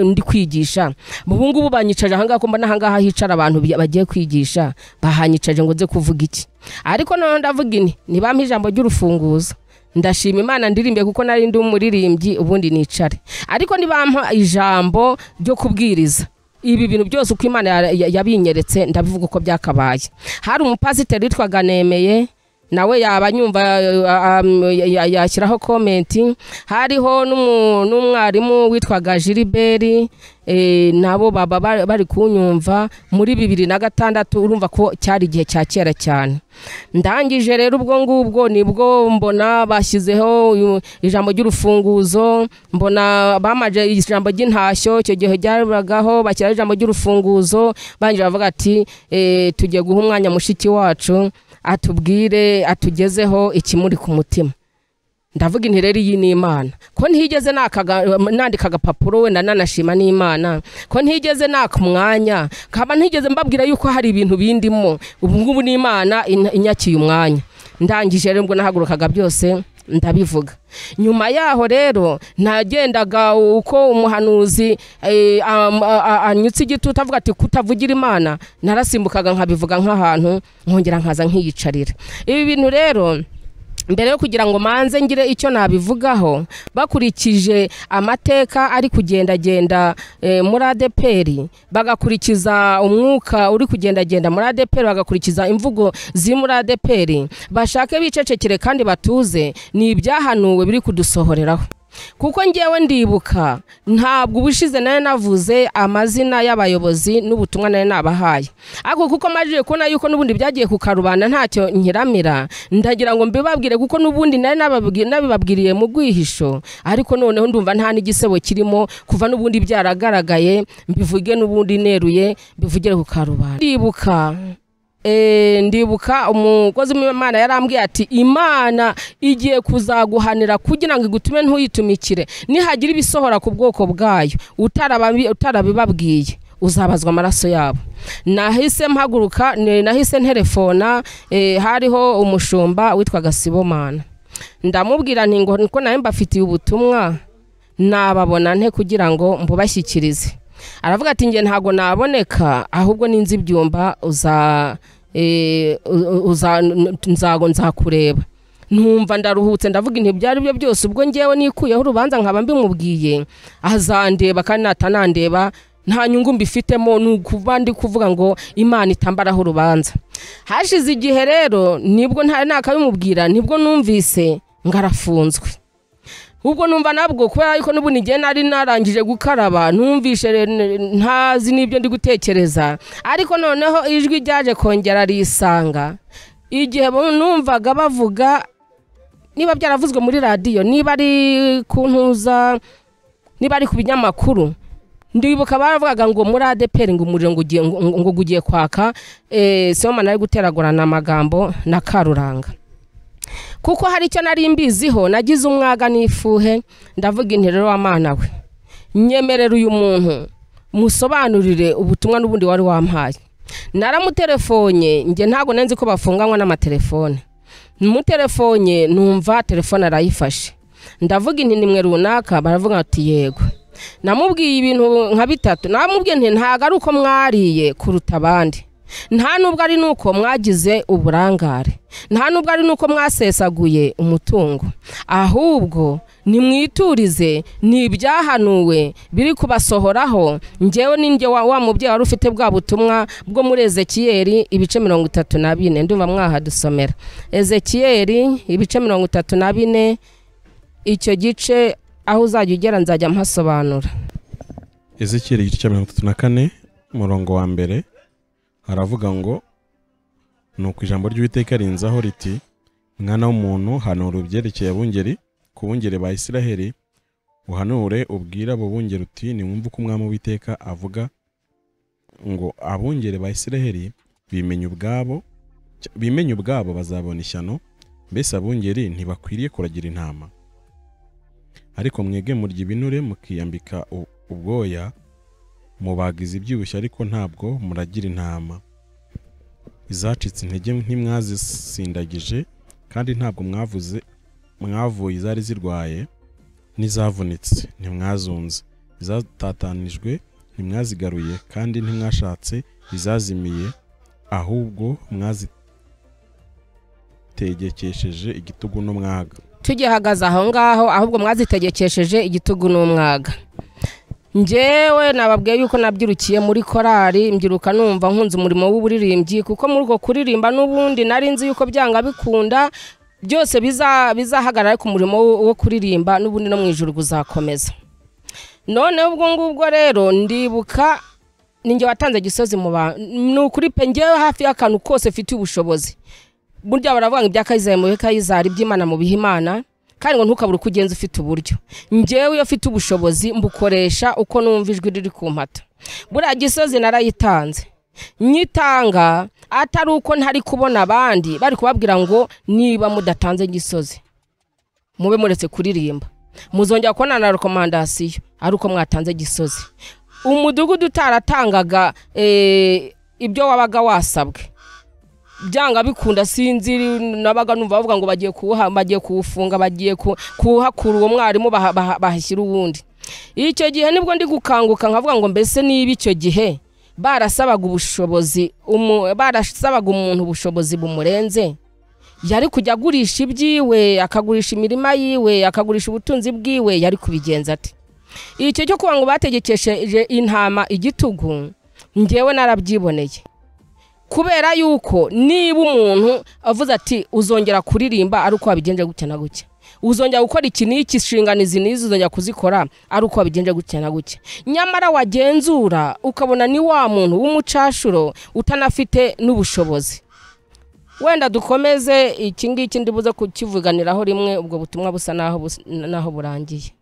ndi kwigisha, ubu ngubu banyicaje aha ngaha ko mbona aha ngaha hicara abantu bagiye kwigisha, bahanyicaje ngo nze kuvuga iki? Ariko none ndavuga ini nibampa ijambo ry'urufunguzo ndashima Imana ndirimbe kuko nari ndi umuririmbyi, ubundi nicare. Ariko nibampa ijambo ryo kubwiriza ibi bintu byose uko Imana yabinyeretse ndabivuga uko byakabaye. Hari umupasiteri witwaga Nemeye, nawe yaba nyumva yashyiraho comment. Hariho n'umwarimu witwaga Gilbert, nabo baba bari kunyumva muri 2006. Urumva ko cyari igihe cya kera cyane. Ndangije rero ubwo ngubwo nibwo mbona bashyizeho ijambo ry'urufunguzo, mbona bamaje ijambo ry'intashyo, icyo gihe ryarabagaho bashyiraho ijambo ry'urufunguzo. Bangira bavuga ati tugiye guha umwanya mushiki wacu atubwire atugezeho ikimuri ku mutima. Ndavuga inti rero iyi ni Imana, ko ntigeze nandika agapapuro wenda nanashima n'Imana, ko ntigeze naka umwanya, kaba ntigeze mbabwira yuko hari ibintu bindimo, ubu ngubu ni Imana inyakiye umwanya. Ndangije rero ubwo nahagurukaga byose ndabivuga. Nyuma yaho rero nagendaga uko umuhanuzi anyutse igitutu avuga ati kutavugira Imana, narasimbukaga nkabivuga nk'ahantu nkongera nkaza nkiyicarira. Ibi bintu rero Mbere yo kugira ngo manze ngire icyo nabivugaho, bakurikije amateka ari kugendagenda muri ADEPR, bagakurikiza umwuka uri kugendagenda muri ADEPR, bagakurikiza imvugo ziri muri ADEPR, bashake bicecekere kandi batuze, ni ibyahanuwe biri kudusohoreraho. Kuko ngewe ndibuka ntabwo ubushize nayo navuze amazina y'abayobozi n'ubutumwa nayo nabahaye, ariko kuko majije kubona yuko n'ubundi byagiye kukarubanda ntacyo nkiramira, ndagira ngo mbibabwire kuko n'ubundi nayo nabibabwiriye mu rwihisho, ariko noneho ndumva nta n'igisebo kirimo kuva n'ubundi byaragaragaye, mbivuge n'ubundi neruye, mbivugire ku karubanda. Ndibuka umukozi w'Imana yarambwiye ati Imana igiye kuzaguhanira kugira ngo igutume ntuyitumikire, nihagira ibisohora ku bwoko bwayo utarabibabwiye uzabazwa amaraso yabo. Nahise mpaguruka, nahise nterefona, hariho umushumba witwaga Sibomana, ndamubwira nti ngo niko nawe mbafitiye ubutumwa nababona nte kugira ngo mbubashyikirize. Aravuga ati nge ntago naboneka, ahubwo ninzi ibyumba nzago nzakureba. Ntumva ndaruhutse, ndavuga inti byari byo byose, ubwo ngewe nikuyeho urubanza nkaba mbimubwiye azandeba, kandi natanandeba nta nyungu mbifitemo, ni ukuba ndi kuvuga ngo Imana itambaraho urubanza. Hashize igihe rero nibwo ntari nakabimubwira, nibwo numvise ngarafunzwe. Ubwo numva nabwo kubera yuko n'ubundi ngiye nari narangije gukaraba, numvishe ntazi n'ibyo ndi gutekereza, ariko noneho ijwi ryaje kongera risanga igihe numvaga bavuga, niba byaravuzwe muri radiyo, niba ari ku ntuza, niba ari ku binyamakuru, ndibuka baravugaga ngo muri ADEPR ngo umuriro ngo ugiye kwaka, Sibomana ari guteragurana amagambo na Karuranga. Kuko hari icyo nari mbiziho, nagize umwaga n'ifuhe, ndavuga inti rero wa Mana we, nyemerera uyu muntu musobanurire ubutumwa n'ubundi wari wampaye. Naramuterefonye, nge ntago nenzi ko bafunganywa n'amatelefone, muterefonye numva telefone arayifashe, ndavuga inti nimwe runaka, baravuga ati yego. Namubwiye ibintu nka bitatu, namubwiye nti ntago ari uko mwariye kuruta abandi, nta nubwo ari nuko mwagize uburangare, nta nubwo ari nuko mwasesaguye umutungo, ahubwo nimwiturize, ni ibyahanuwe biri kubasohoraho. Ngewe ninjye wa mubyeyi wari ufite bwa butumwa bwo muri Ezekiyeli ibice 34, ndumva mwahadusomera Ezekiyeli ibice 34, icyo gice aho uzajya ugera nzajya mpasobanura. Ezekiyeli igice cya 34 umurongo wa mbere haravuga ngo nuko ijambo ry'Uwiteka rinzaho riti, mwana w'umuntu, hanura ibyerekeye abungeri ku bungeri ba Isiraheli, uhanure ubwira abo bungeri uti nimwumve uko Umwami Uwiteka avuga ngo abungeri ba Isiraheli bimenye ubwabo bazabona ishyano, mbese abungeri ntibakwiriye kuragira intama? Ariko mwege murya ibinure mukiyambika ubwoya, mubagize ibyibushye ariko ntabwo muragira intama. Izacitse intege ntimwazisindagije, kandi ntabwo mwavuye izari zirwaye, n'izavunitse ntimwazunze, izatatanijwe ntimwazigaruye, kandi ntimwashatse izazimiye, ahubwo mwazitegekesheje igitugu n'umwaga. Tugihagaze aho ngaho, ahubwo mwazitegekesheje igitugu n'umwaga. Njyewe nababwiye yuko nabyirukiye muri korali, mbyiruka numva nkunze umurimo w'uburirimbyi, kuko muri uko kuririmba n'ubundi nari nzi yuko byanga bikunda byose bizahagarara ku murimo wo kuririmba, n'ubundi no mu ijuru guzakomeza. None ubwo ngubwo rero ndibuka ninjye watanze Gisozi mu bantu, ni ukuri pe, njyewe hafi y'akantu kose mfite ubushobozi. Burya baravuga ngo ibya Kayizari mu bihe Kayizari, iby'Imana mu bihe Imana, kandi ngo ntukabure uko ugenza ufite uburyo. Njyewe iyo mfite ubushobozi mbukoresha uko numva ijwi riri kumpata. Buriya Gisozi narayitanze, nyitanga atari uko ntari kubona abandi bari kubabwira ngo niba mudatanze Gisozi mube muretse kuririmba, muzongera kubona na rekomandasiyo ari uko mwatanze Gisozi. Umudugudu utaratangaga ibyo wabaga wasabwe byanga bikunda, sinzi nabaga numva bavuga ngo bagiye kuha, bagiye kuwufunga, bagiye kuhakura uwo mwarimu bahashyira uwundi. Icyo gihe nibwo ndi gukanguka nkavuga ngo mbese niba icyo gihe barasabaga ubushobozi, barasabaga umuntu ubushobozi bumurenze, Yari kujya agurisha ibyiwe, akagurisha imirima yiwe, akagurisha ubutunzi bwiwe, yari kubigenza ati icyo cyo kuba ngo bategekesheje intama igitugu, njyewe narabyiboneye. Kubera yuko niba umuntu avuze ati uzongera kuririmba ari uko wabigenje gutya na gutya, uzongera gukora iki n'iki, inshingano izi n'izi uzongera kuzikora ari uko wabigenje gutya na gutya, nyamara wagenzura ukabona ni wa muntu w'umucashuro utanafite n'ubushobozi. Wenda dukomeze iki ngiki, ndibuze kukivuganiraho rimwe, ubwo butumwa busa naho burangiye.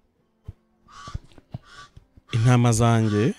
Intama zanjye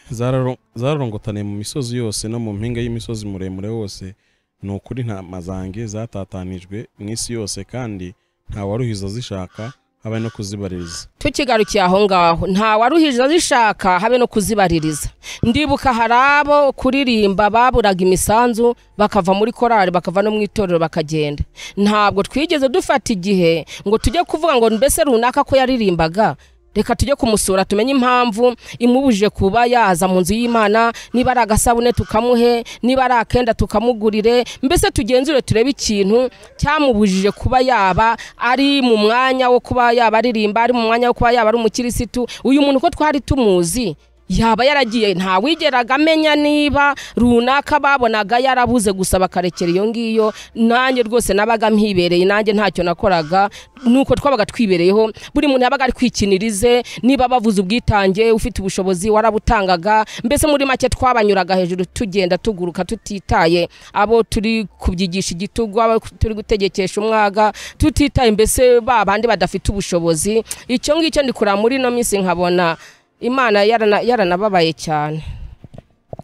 zararongotaniye mu misozi yose no mu mpinga y'imisozi muremure wose. Ni ukuri intama zanjye zatatanijwe mu isi yose, kandi nta waruhiza zishaka habe no kuzibaririza. Tukigarukiye aho ngaho, nta waruhije zishaka habe no kuzibaririza. Ndibuka hari abo kuririmba baburaga imisanzu bakava muri korali, bakava no mu itorero bakagenda. Ntabwo twigeze dufata igihe ngo tujye kuvuga ngo mbese runaka ko yaririmbaga, reka tujye kumusura tumenye impamvu imubujije kuba yaza mu nzu y'Imana, niba ari agasabune tukamuhe, niba ari akenda tukamugurire, mbese tugenzure turebe ikintu cyamubujije kuba yaba ari mu mwanya wo kuba yaba aririmba, ari mu mwanya wo kuba yaba ari umukirisitu. Uyu muntu ko twari tumuzi yaba yaragiye, ntawigeraga amenya niba runaka babonaga yarabuze gusa bakarekera iyo ngiyo. Nanjye rwose nabaga mpibereye, nanjye ntacyo nakoraga, nuko twabaga twibereyeho, buri muntu yabaga ari kwikinirize. Niba bavuze ubwitange, ufite ubushobozi warabutangaga. Mbese muri make twabanyuraga hejuru tugenda tuguruka, tutitaye abo turi kubyigisha igitugu, abo turi gutegekesha umwaga, tutitaye mbese ba bandi badafite ubushobozi. Icyo ngicyo ndi kureba muri ino minsi nkabona Imana yaranababaye cyane.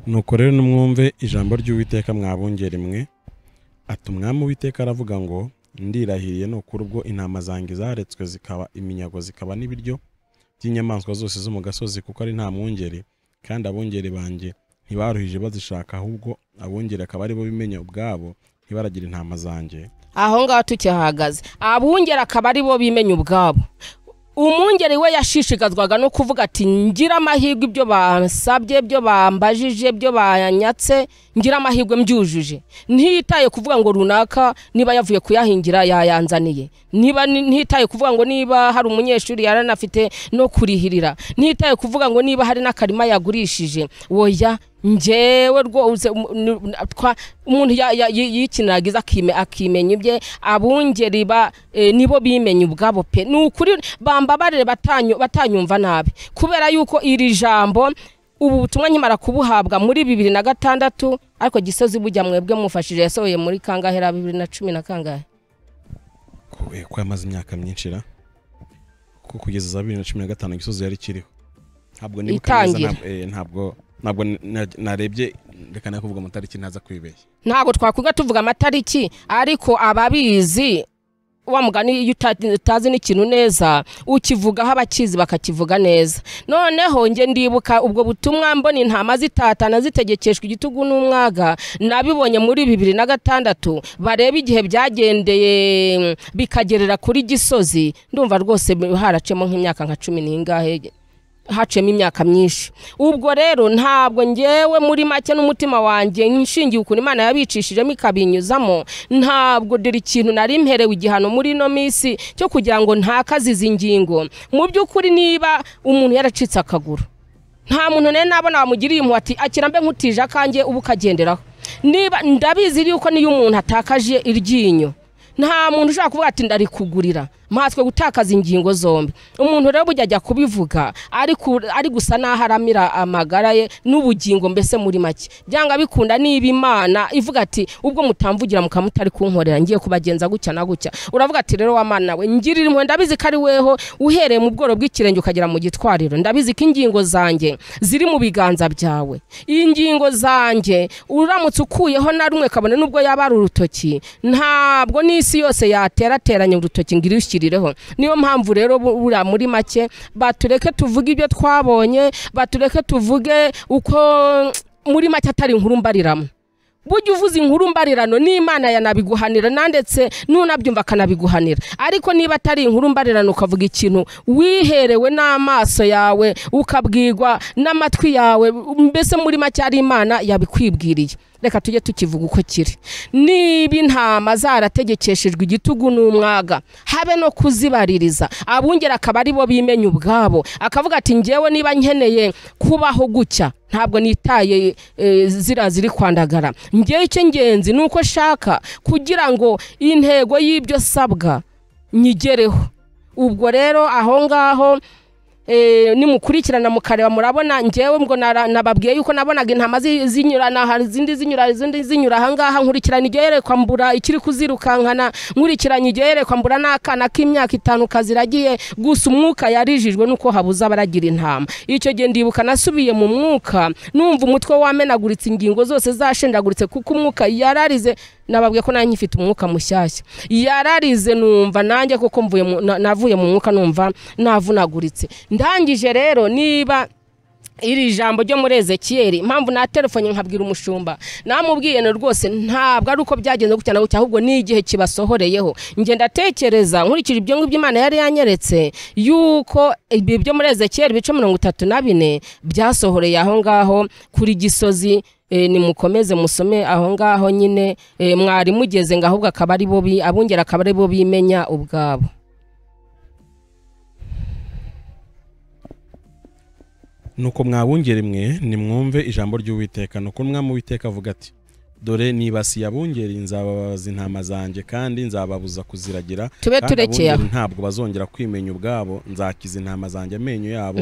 Nuko rero nimwumve ijambo ry'Uwiteka mwabungeri mwe. Ati umwami Uwiteka aravuga ngo ndirahiriye ni ukuri, ubwo intama zanjye zaretswe zikaba iminyago, zikaba n'ibiryo by'inyamaswa zose zo mu gasozi, kuko ari nta mwungeri, kandi abungeri banjye ntibaruhije bazishaka, ahubwo abungeri akaba aribo bimenya ubwabo, ntibaragira intama zanjye. Aho ngaho tukihagaze, abungeri akaba aribo bimenya ubwabo. Umwungeri we yashishikazwaga no kuvuga ati ngira amahirwe ibyo bansabye, ibyo bambajije, ibyo banyatse, ngira amahirwe mbyujuje. Ntiyitaye kuvuga ngo runaka niba yavuye kuyahingira yayanzaniye, niba ntiyitaye kuvuga ngo niba hari umunyeshuri yaranafite no kurihirira, ntiyitaye kuvuga ngo niba hari n'akarima yagurishije. Oya, njyewe rwose umuntu yikiniragiza akimenya ibye. Abungeri nibo bimenya ubwabo pe. Ni ukuri bambabarire batanyumva nabi, kubera yuko iri jambo ubu butumwa nkimara kubuhabwa muri 2006, ariko Gisozi bujya mwebwe mufashije yasohoye muri kangahe ra 2010 na kangahe? Ko yamaze imyaka myinshi ra, kuko kugeza za 2015 Gisozi yari kiriho. Ntabwo nibuka neza, ntabwo narebye, reka nakuvuga amatariki ntaza kwibeshya. Ntabwo twakwiga tuvuga amatariki, ariko ababizi wa mugani iyo utazi n'ikintu neza ukivugaho abakizi bakakivuga neza. Noneho nge ndibuka ubwo butumwa mbona intama zitatana zitegekeshwa igitugu n'umwaga, nabibonye muri 2006. Bareba igihe byagendeye bikagerera kuri Gisozi, ndumva rwose haracemo nk'imyaka nka 10 n'ingahe, hacemo imyaka myinshi. Ubwo rero ntabwo ngewe muri make n'umutima wanjye nshingiye ukuntu Imana yabicishijemo ikabinyuzamo, ntabwo dore ikintu nari mperewe igihano muri ino minsi cyo kugira ngo ntakaze izi ngingo. Mu by'ukuri niba umuntu yaracitse akaguru, nta muntu nari nabona wamugiriye impuhwe ati akira mbe nkutije akanjye ubu ukagenderaho. Niba ndabizi yuko niyo umuntu atakaje iryinyo, nta muntu ushaka kuvuga ati ndarikugurira, mpatswe gutakaza ingingo zombi. Umuntu rero bujya ajya kubivuga ari gusa naho aramira amagara ye n'ubugingo, mbese muri make byanga bikunda niba Imana ivuga ati ubwo mutamvugira mukamutari kunkorera ngiye kubagenza gutya na gutya, uravuga ati rero wa Mana we ngirira impuhwe, ndabizi ko ari weho uhereye mu bworo bw'ikirenge ukagera mu gitwariro, ndabizi ko ingingo zanjye ziri mu biganza byawe. Ingingo zanjye uramutse ukuyeho na rumwe kabone nubwo yaba ari urutoki, ntabwo n'isi yose yaterateranya urutoki ngo irushyirireho. Niyo mpamvu rero buriya muri make batureke tuvuge ibyo twabonye, batureke tuvuge uko muri make atari inkuru mbariramo. Burya uvuze inkuru mbarirano n'Imana yanabiguhanira, nandetse nunabyumva akanabiguhanira. Ariko niba atari inkuru mbarirano ukavuga ikintu wiherewe n'amaso yawe, ukabwirwa n'amatwi yawe, mbese muri make ari Imana yabikwibwiriye, Reka tujye tukivuga uko kiri. Niba intama zarategekeshejwe igitugu n'umwaga, habe no kuzibaririza, abungeri akaba ari bo bimenya ubwabo, akavuga ati njyewe niba nkeneye kubaho gutya ntabwo nitaye zira ziri kwandagara, njyewe icy'ingenzi ni uko shaka kugira ngo intego y'ibyo sabwa nyigereho. Ubwo rero aho ngaho nimukurikirana mukareba murabona njyewe ngo nababwiye yuko nabonaga intama zinyurana, hari izindi zinyura, izindi zinyura ahangaha, nkurikirana iryo yerekwa mbura ikiri kuzirukankana, nkurikiranye iryo yerekwa mbura n'akana k'imyaka 5 kaziragiye gusa. Umwuka yarijijwe nuko habuze abaragira intama. Icyo gihe ndibuka nasubiye mu mwuka numva umutwe wamenaguritse, ingingo zose zashendaguritse, kuko umwuka yararize. Nababwiye ko nanjye nkifite umwuka mushyashya, yararize numva nanjye koko mvuye navuye mu mwuka numva navunaguritse. Ndangije rero niba iri jambo ryo muri Ezekiyeli, impamvu na telefone nkabwira umushumba, namubwiye no rwose ntabwo ari uko byagenze gutya na gutya, ahubwo ni igihe kibasohoreyeho. Nge ndatekereza nkurikije ibyo ngibyo Imana yari yanyeretse yuko ibi byo muri Ezekiyeli bice 34 byasohoreye aho ngaho kuri Gisozi. Nimukomeze musome aho ngaho nyine, mwari mugeze ngo ahubwo akaba ari bo abungeri akaba ari bo bimenya ubwabo. Nuko mwabungeri mwe nimwumve ijambo ry'Uwiteka. Nuko umwami Uwiteka avuga ati dore nibasiye abungeri, nzababaza intama zanjye kandi nzababuza kuziragira, tube turekeye aho, ntabwo bazongera kwimenya ubwabo, nzakiza intama zanjye amenyo yabo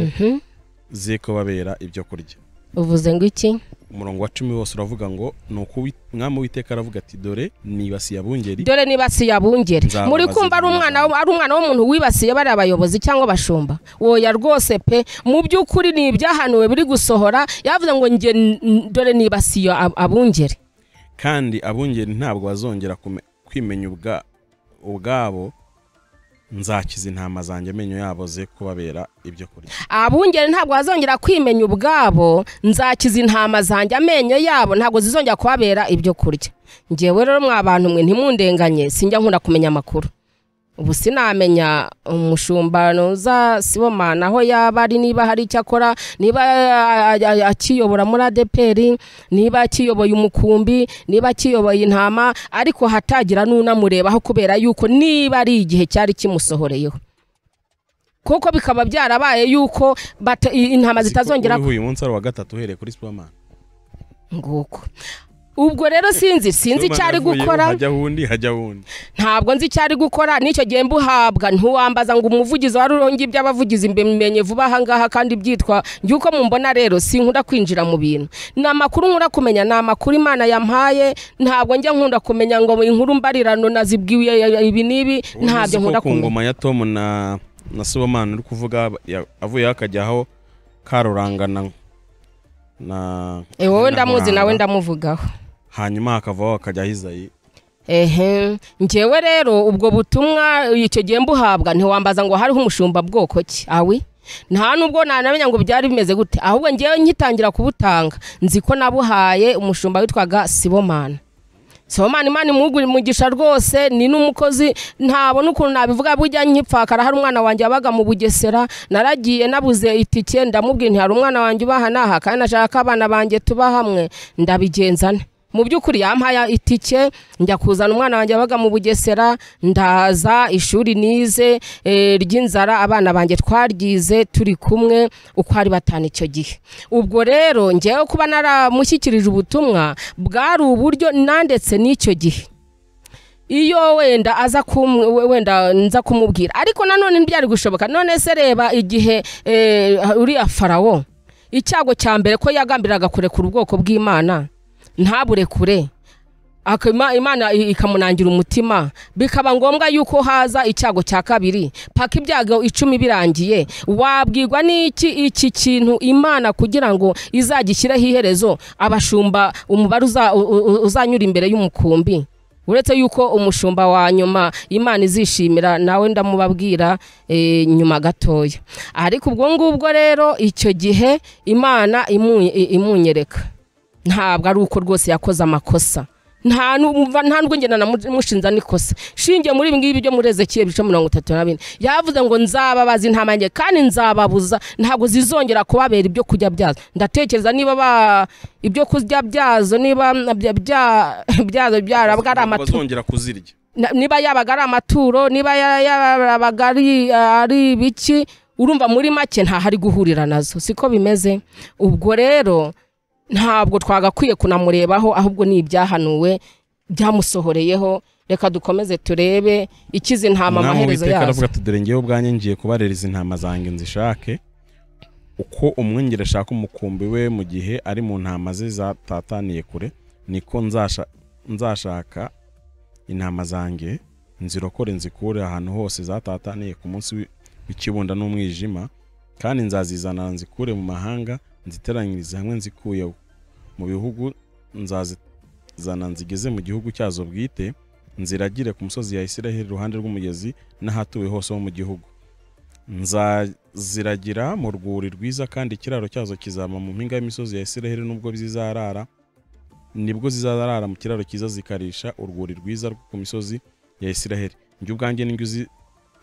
ziko babera ibyo kurya. Uvuze ngo iki? Umurongo wa 10 wose uravuga ngo nuko umwami Uwiteka aravuga ati dore nibasiye abungeri, dore nibasiye abungeri. Muri kumva ari umwana w'umuntu wibasiye bari abayobozi cyangwa abashumba? Oya rwose pe, mu by'ukuri ni ibyahanuwe biri gusohora. Yavuze ngo nge dore nibasiye abungeri, kandi abungeri ntabwo bazongera kwimenya ubwabo, nzakiza intama zanjye amenyo yabo ze kubabera ibyo kurya. Abungeri ntabwo bazongera kwimenya ubwabo, nzakiza intama zanjye amenyo yabo ntabwo zizongera kubabera ibyo kurya. Ngewe rero mwa bantu mwe ntimundenganye, sinjya nkunda kumenya amakuru. Ubu sinamenya umushumba noza Sibomana aho yaba ari, niba hari icyo akora, niba akiyobora muri ADPR, niba akiyoboye umukumbi, niba akiyoboye intama, ariko hatagira n'unamurebaho, kubera yuko niba ari igihe cyari kimusohoreyeho, kuko bikaba byarabaye yuko intama zitazongera. Uyu munsi ari wa gatatu uhereye kuri Sibomana nguko. Ubwo rero sinzi icyari gukora, hajya wundi hajya wundi, ntabwo nzi icyari gukora. Nicyo gihe mbuhabwa ntuwambaza ngo umuvugizi wari urongi by'abavugizi mbimenye vuba aha ngaha kandi byitwa ngiye mumbona. Rero sinkunda kwinjira mu bintu, ni amakuru nkunda kumenya, ni amakuru Imana yampaye. Ntabwo njya nkunda kumenya ngo inkuru mbarirano nazibwiwe ibi n'ibi, ntabyo nkunda kumenya. Ku ngoma ya Tom na Sibomana uri kuvuga avuye akajyaho Karurangana na wowe ndamuzi nawe ndamuvugaho, hanyuma hakavaho akajya Izayi. Njyewe rero ubwo butumwa icyo gihe mbuhabwa ntiwambaza ngo hariho umushumba bwoko ki awi, nta nubwo nanamenya ngo byari bimeze gute, ahubwo njyewe nkitangira kubutanga nzi ko nabuhaye umushumba witwaga Sibomana. Sibomana Imana imugure umugisha rwose, ni n'umukozi ntabona ukuntu nabivuga. Bujya nkipfakara hari umwana wanjye yabaga mu Bugesera, naragiye nabuze itike ndamubwira nti hari umwana wanjye ubaha naha kandi nashaka abana banjye tuba hamwe, ndabigenzane. Mu by'ukuri yampaye itike njya kuzana umwana wanjye yabaga mu Bugesera, ndaza ishuri nize ry'inzara, abana banjye twaryize turi kumwe uko ari batanu icyo gihe. Ubwo rero njyewe kuba naramushyikirije ubutumwa bwari uburyo nandetse n'icyo gihe, iyo wenda aza wenda nza kumubwira, ariko nanone ntibyari gushoboka. None se reba igihe uriya Farawo, icyago cya mbere ko yagambiraga kurekura ubwoko bw'Imana ntaburekure, Imana ikamunangira umutima, bikaba ngombwa yuko haza icyago cya kabiri paka ibyago 10 birangiye. Wabwirwa n'iki iki kintu Imana kugira ngo izagishyireho iherezo, abashumba umubare uzanyura imbere y'umukumbi, uretse yuko umushumba wa nyuma Imana izishimira nawe ndamubabwira nyuma gatoya. Ariko ubwo ngubwo rero icyo gihe Imana imunyereka ntabwo ari uko rwose yakoze amakosa, Nta nubwo ngenda namushinza nikosa shingiye muri ibi ngibi byo muri Ezekiel ibice 34 yavuze ngo nzababaza intama yanjye kandi nzababuza, ntabwo zizongera kubabera ibyo kurya byazo. Ndatekereza niba ibyo kurya byazo niba byazo byarabwa ari amaturo, bazongera kuzirya, niba yabaga ari amaturo, niba yabaga ari ibiki, urumva muri make nta hari guhurira nazo, siko bimeze. Ubwo rero ntabwo twagakwiye kunamurebaho, ahubwo ni ibyahanuwe byamusohoreyeho. Reka dukomeze turebe ikizi intama amaherezo yazo. Aravuga ati dore ngewe ubwanjye ngiye kubarereza intama zanjye nzishake, uko umwungeri ashaka umukumbi we mu gihe ari mu ntama ze zatataniye kure, niko nzashaka intama zanjye nzirokore nzikure ahantu hose zatataniye ku munsi w'ikibunda n'umwijima, kandi nzazizana nzikure mu mahanga, nziteranyirize hamwe nzikuye mu bihugu, nzazizana nzigeze mu gihugu cyazo bwite, nziragire ku musozi ya Isiraheli iruhande rw'umugezi n'ahatuwe hose ho mu gihugu. Nzaziragira mu rwuri rwiza, kandi ikiraro cyazo kizaba mu mpinga y'imisozi ya Isiraheli, nubwo zizarara nibwo zizarara mu kiraro cyiza zikarisha urwuri rwiza rwo ku misozi ya Isiraheli. Njye ubwanjye ninjye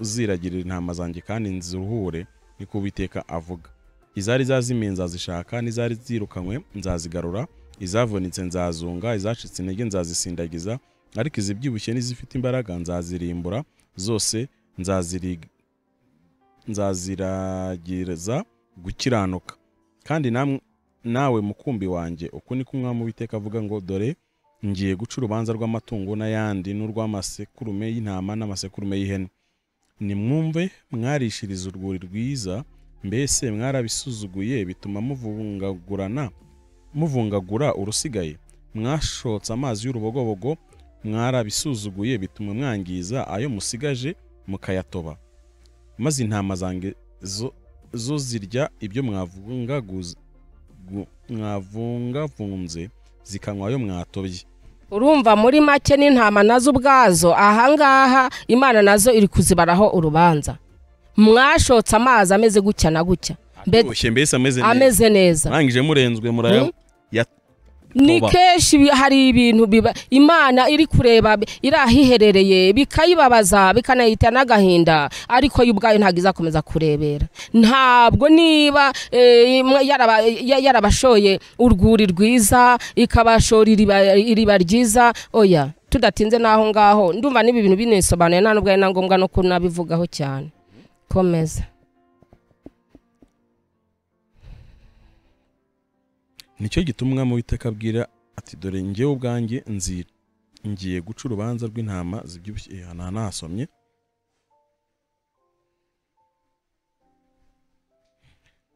uziragirira intama zanjye kandi nziruhure, niko Uwiteka avuga. Izari zazimiye nzazishaka, n'izari zirukanywe nzazigarura, izavunitse nzazunga, izacitse intege nzazisindagiza, ariko izibyibushye n'izifite imbaraga nzazirimbura zose, nzaziragiriza gukiranuka. Kandi nawe mukumbi wanjye, uku niko Umwami Uwiteka avuga ngo dore ngiye guca urubanza rw'amatungo n'ayandi, n'urw'amasekurume y'intama n'amasekurume y'ihene. Nimwumve mwarishiriza urwuri rwiza, mbese mwarabisuzuguye bituma muvungagura urusigaye, mwashotse amazi y'urubogobogo, mwarabisuzuguye bituma mwangiza ayo musigaje mukayatoba. Maze intama zanjye zo zirya ibyo mwavungavunze, zikanywa ayo mwatobye. Urumva muri make n'intama nazo ubwazo ahangaha Imana nazo iri kuzibaraho urubanza. Mwashotse amazi ameze gutya na gutya, mbese ameze neza, murangije murenzwe muraya. Ni kenshi hari ibintu biba Imana iri kureba irahiherereye bikayibabaza bikanayita n'agahinda, ariko yo ubwayo ntabwo izakomeza kurebera. Ntabwo niba yarabashoye urwuri rwiza ikabashora iriba ryiza, oya tudatinze naho ngaho. Ndumva nibi bintu binisobanuye, nta nubwo ari na ngombwa no kunabivugaho cyane. Komeza. Nicyo gituma Umwami Uwiteka abwira ati dore njyewe ubwanjye ngiye guca urubanza rw'intama zibyibushye. Nasomye.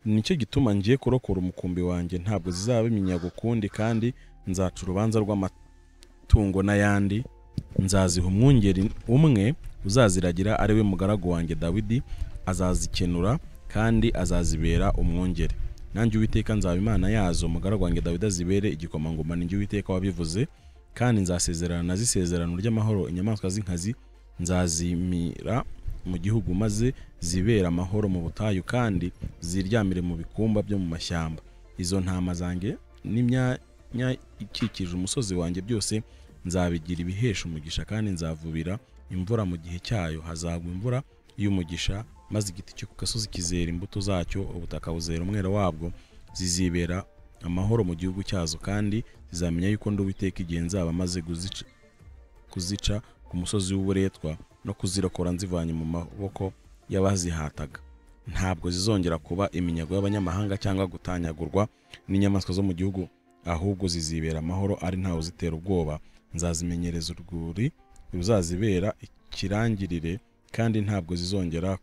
Nicyo gituma ngiye kurokora umukumbi wanjye, ntabwo zizaba iminyago ukundi, kandi nzaca urubanza rw'amatungo n'ayandi, nzaziha umwungeri umwe uzaziragira, ari we mugaragu wanjye Dawidi, azazikenura kandi azazibera umwungeri. Nanjye Uwiteka nzaba Imana yazo, umugaragu wanjye Dawidi azibere igikomangoma, ninjye Uwiteka wabivuze. Kandi nzasezerana nazisezerano ry'amahoro, inyamaswa z'inkazi nzazimira mu gihugu, maze zibera amahoro mu butayu, kandi ziryamire mu bikumba byo mu mashyamba. Izo ntama zanjye n'imyanya ikikije umusozi wanjye byose nzabigira ibihesha umugisha, kandi nzavubira imvura mu gihe cyayo, hazagwa imvura y'umugisha, maze igiti cyo ku gasozi kizera imbuto zacyo, ubutaka buzera umwero wabwo, zizibera amahoro mu gihugu cyazo, kandi zizamenya yuko ndi Uwiteka igihe nzaba maze kuzica ku musozi w'uburetwa no kuzirokora nzivanye mu maboko y'abazihataga. Ntabwo zizongera kuba iminyago y'abanyamahanga cyangwa gutanyagurwa n'inyamaswa zo mu gihugu, ahubwo zizibera amahoro ari ntawe uzitera ubwoba. Nzazimenyereza urwuri ruzazibera ikirangirire, kandi ntabwo zizongera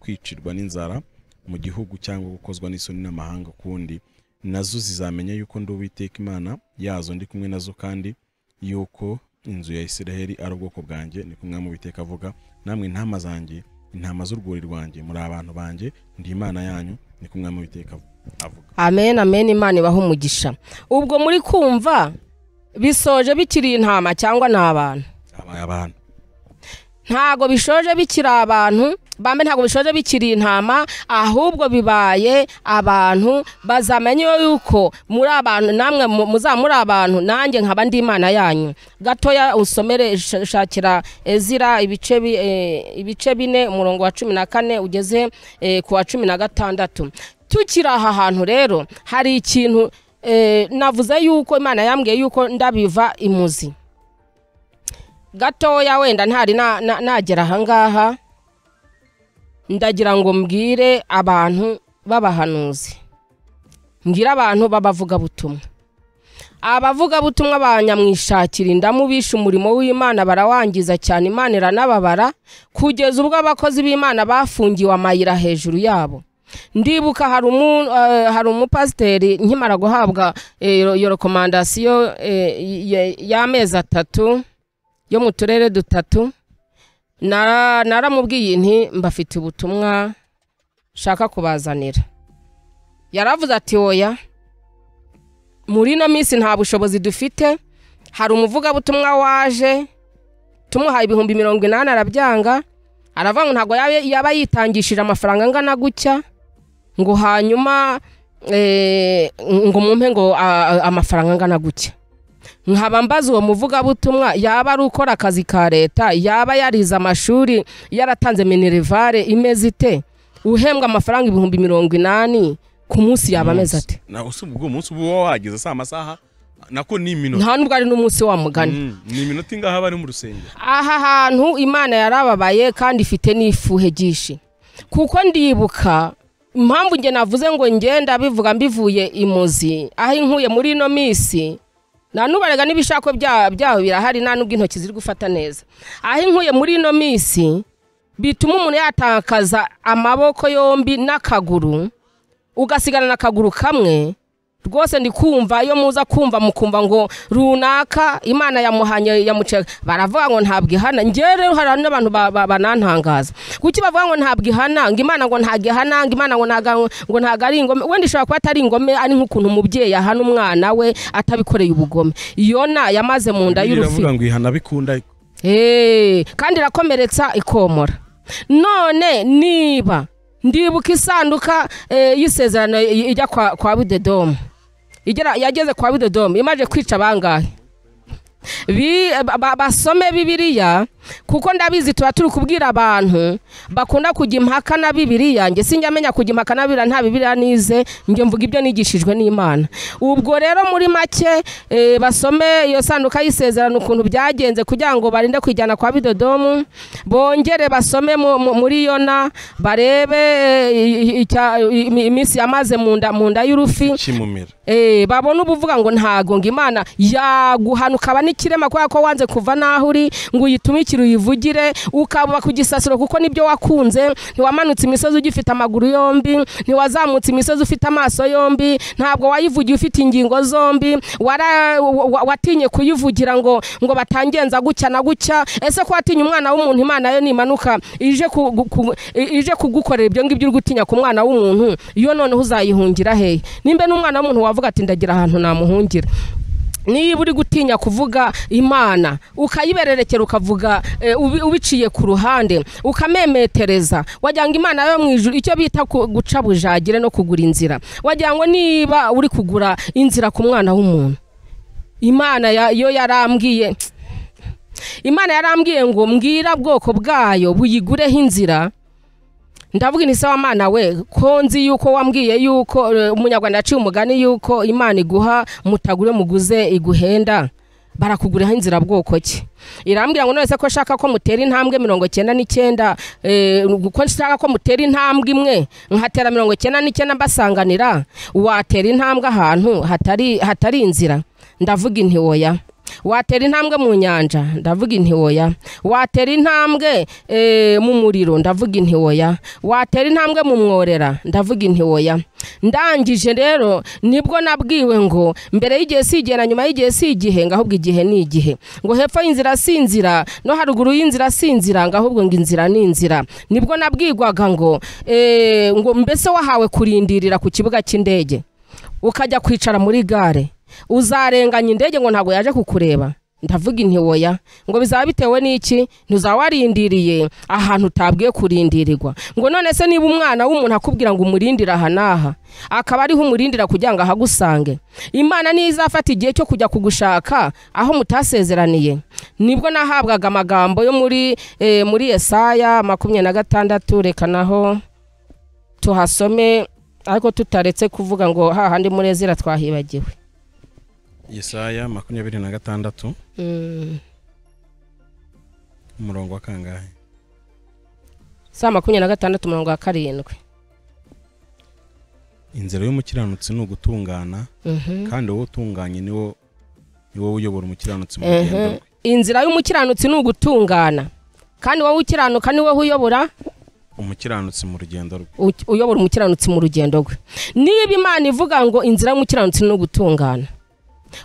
kwicirwa n'inzara mu gihugu cyangwa gukozwa n'isoni n'amahanga ukundi. Nazo zizamenya yuko ndi Uwiteka Imana yazo, ndi kumwe nazo, kandi yuko inzu ya Isiraheli ari ubwoko bwanjye, ni kumwe mu Uwiteka avuga. Namwe intama zanjye, intama z'urwuri rwanjye, muri abantu banjye, ndi Imana yanyu, ni kumwe mu Uwiteka avuga. Amen, amen. Imana ibahe umugisha. Ubwo muri kumva bisoje bikiri intama cyangwa ni abantu? Abantu. Ntago bishoje bikiri abantu, Bambe ntabwo bishoje bikiri intama, ahubwo bibaye abantu. Bazamenye yuko muri abantu, namwe muzamuri abantu, nanjye nkaba ndi Imana yanyu. Gatoya usomere, shakira Ezira ibice 4 umurongo wa 14 ugeze ku wa 16. Tukiri aha hantu rero hari ikintu navuze yuko Imana yambwiye yuko ndabiva imuzi. Gatoya wenda ntari nagera ahangaha, ndagira ngo mbwire abantu b'abahanuzi, mbwire abantu b'abavugabutumwa. Abavugabutumwa banyamwishakira indamubisha umurimo w'Imana barawangiza cyane, Imana iranababara kugeza ubwo abakozi b'Imana bafungiwe amayira hejuru yabo. Ndibuka hari umupasiteri nkimara guhabwa iyo rekomandasiyo y'amezi 3 yo mu turere 3, naramubwiye nti mbafite ubutumwa shaka kubazanira. Yaravuze ati oya, muri ino minsi nta bushobozi dufite. Hari umuvugabutumwa waje tumuhaye 80,000 arabyanga, aravuga ngo ntabwo yaba yitangishije amafaranga angana gutya, ngo hanyuma ngo mumpe ngo amafaranga angana gutya. Nkaba mbaza uwo muvugabutumwa yaba ari ukora akazi ka leta, yaba yarize amashuri, yaratanze minerivare imeze ite, uhembwa amafaranga 80,000 ku munsi yaba ameze ate? Na usubwo umunsi uba wageze saa amasaha nako ni iminota, nta nubwo ari n'umunsi wa mugani, ni iminota ingaha bari mu rusengero. Aha hantu Imana yarababaye kandi ifite n'ifuhe gishi, kuko ndibuka impamvu nge navuze ngo ngenda bivuga mbivuye imuzi aho inkuye muri ino minsi. Na nubarega n'ibishako byaho birahari, nta nubwo intoki ziri gufata neza. Aho inkuye muri ino minsi bituma umuntu yatakaza amaboko yombi n'akaguru, ugasigana n'akaguru kamwe. Rwose ndi kumva iyo muza kumva mukumva ngo runaka Imana yamuhanye yamuceka, baravuga ngo ntabwo ihana. Nge rero hari n'abantu banantangaza kuki bavuga ngo ntabwo ihana, ngo Imana ngo ntabwo ihana, ngo Imana ngo ntabwo ari ingome. Wenda ishobora kuba atari ingome, ari nk'ukuntu umubyeyi ahana umwana we atabikoreye ubugome. Yona yamaze mu nda y'urufi, iravuga ngo ihana bikunda, kandi irakomeretsa ikomora. None niba ndibuka isanduka y'isezerano ijya kwa Budedomu, yageze kwa Budedomu imaje kwica bangahe? Basome Bibiliya, kuko ndabizi tuba turi kubwira abantu bakunda kujya impaka na Bibiliya. Nge sinjya menya kujya impaka na Bibiliya, nta Bibiliya nize, nge mvuga ibyo nigishijwe n'Imana. Ubwo rero muri make basome iyo sanduka y'isezerano ukuntu byagenze kugira ngo barinde kwijyana kwa Bidodomu, bongere basome muri Yona barebe iminsi yamaze mu nda y'urufi, babone ubuvuga ngo ntago ngo Imana yaguhanuka aba n'ikirema kubera ko wanze kuva naho uri ngo uyitumikire uyivugire, ukaba ku gisasiro kuko nibyo wakunze. Ntiwamanutse imisozi ugifite amaguru yombi, ntiwazamutse imisozi ufite amaso yombi, ntabwo wayivugiye ufite ingingo zombi, watinye kuyivugira ngo batangenza gutya na gutya. Ese ko watinye umwana w'umuntu, Imana yo nimanuka ije kugukorera ibyo ngibyo uri gutinya ku mwana w'umuntu, iyo noneho uzayihungira hehe? Nimbe n'umwana w'umuntu wavuga ati ndagira ahantu namuhungira. Niba uri gutinya kuvuga Imana ukayibererekera, ukavuga ubiciye ku ruhande, ukamemetereza, wagira ngo Imana yo mu ijuru icyo bita guca bujagire no kugura inzira, wagira ngo niba uri kugura inzira ku mwana w'umuntu. Imana yo yarambwiye, Imana yarambwiye ngo mbwira bwoko bwayo buyigureho inzira. Ndavuga nti sawa Mana we, ko nzi yuko wambwiye yuko umunyarwanda aciye umugani yuko Imana iguha mutagure muguze iguhenda, barakuguraho inzira bwoko ki? Irambwira ngo none se ko shaka ko mutera intambwe 99, ko nshaka ko mutera intambwe imwe nkatera 99 mbasanganira, watera intambwe ahantu hatari inzira? Ndavuga inti oya. Watera intambwe mu nyanja? Ndavuga inti oya. Watera intambwe mu muriro? Ndavuga inti oya. Watera intambwe mu mworera? Ndavuga inti oya. Ndangije rero nibwo nabwiwe ngo mbere y'igihe si igihe na nyuma y'igihe si igihe, ngo ahubwo igihe ni igihe, ngo hepfo y'inzira si inzira no haruguru y'inzira si inzira, ngo ahubwo ngo inzira ni inzira. Nibwo nabwirwaga ngo ngo mbese wahawe kurindirira ku kibuga cy'indege ukajya kwicara muri gare, uzarenganya indege ngo ntabwo yaje kukureba. Ndavuga inti oya. Ngo bizaba bitewe n'iki? Ntuzawarindiriye ahantu utabwiye kurindirirwa. Ngo none se niba umwana w'umuntu akubwira ngo umurindire aha n'aha, akaba ariho umurindira kugira ngo ahagusange, Imana niyo izafata igihe cyo kujya kugushaka aho mutasezeraniye. Nibwo nahabwaga amagambo yo muri Yesaya 26, reka naho tuhasome ariko tutaretse kuvuga ngo hahandi muri Ezira twahibagiwe. Yesaya 26 umurongo wa kangahe? Sa 26 umurongo wa 7. Inzira y'umukiranutsi ni ugutungana, kandi wowe utunganye ni wowe uyobora umukiranutsi mu rugendo rwe. Inzira y'umukiranutsi ni ugutungana, kandi wowe ukiranuka ni wowe uyobora umukiranutsi mu rugendo rwe. Uyobora umukiranutsi mu rugendo rwe. Niba Imana ivuga ngo inzira y'umukiranutsi ni ugutungana,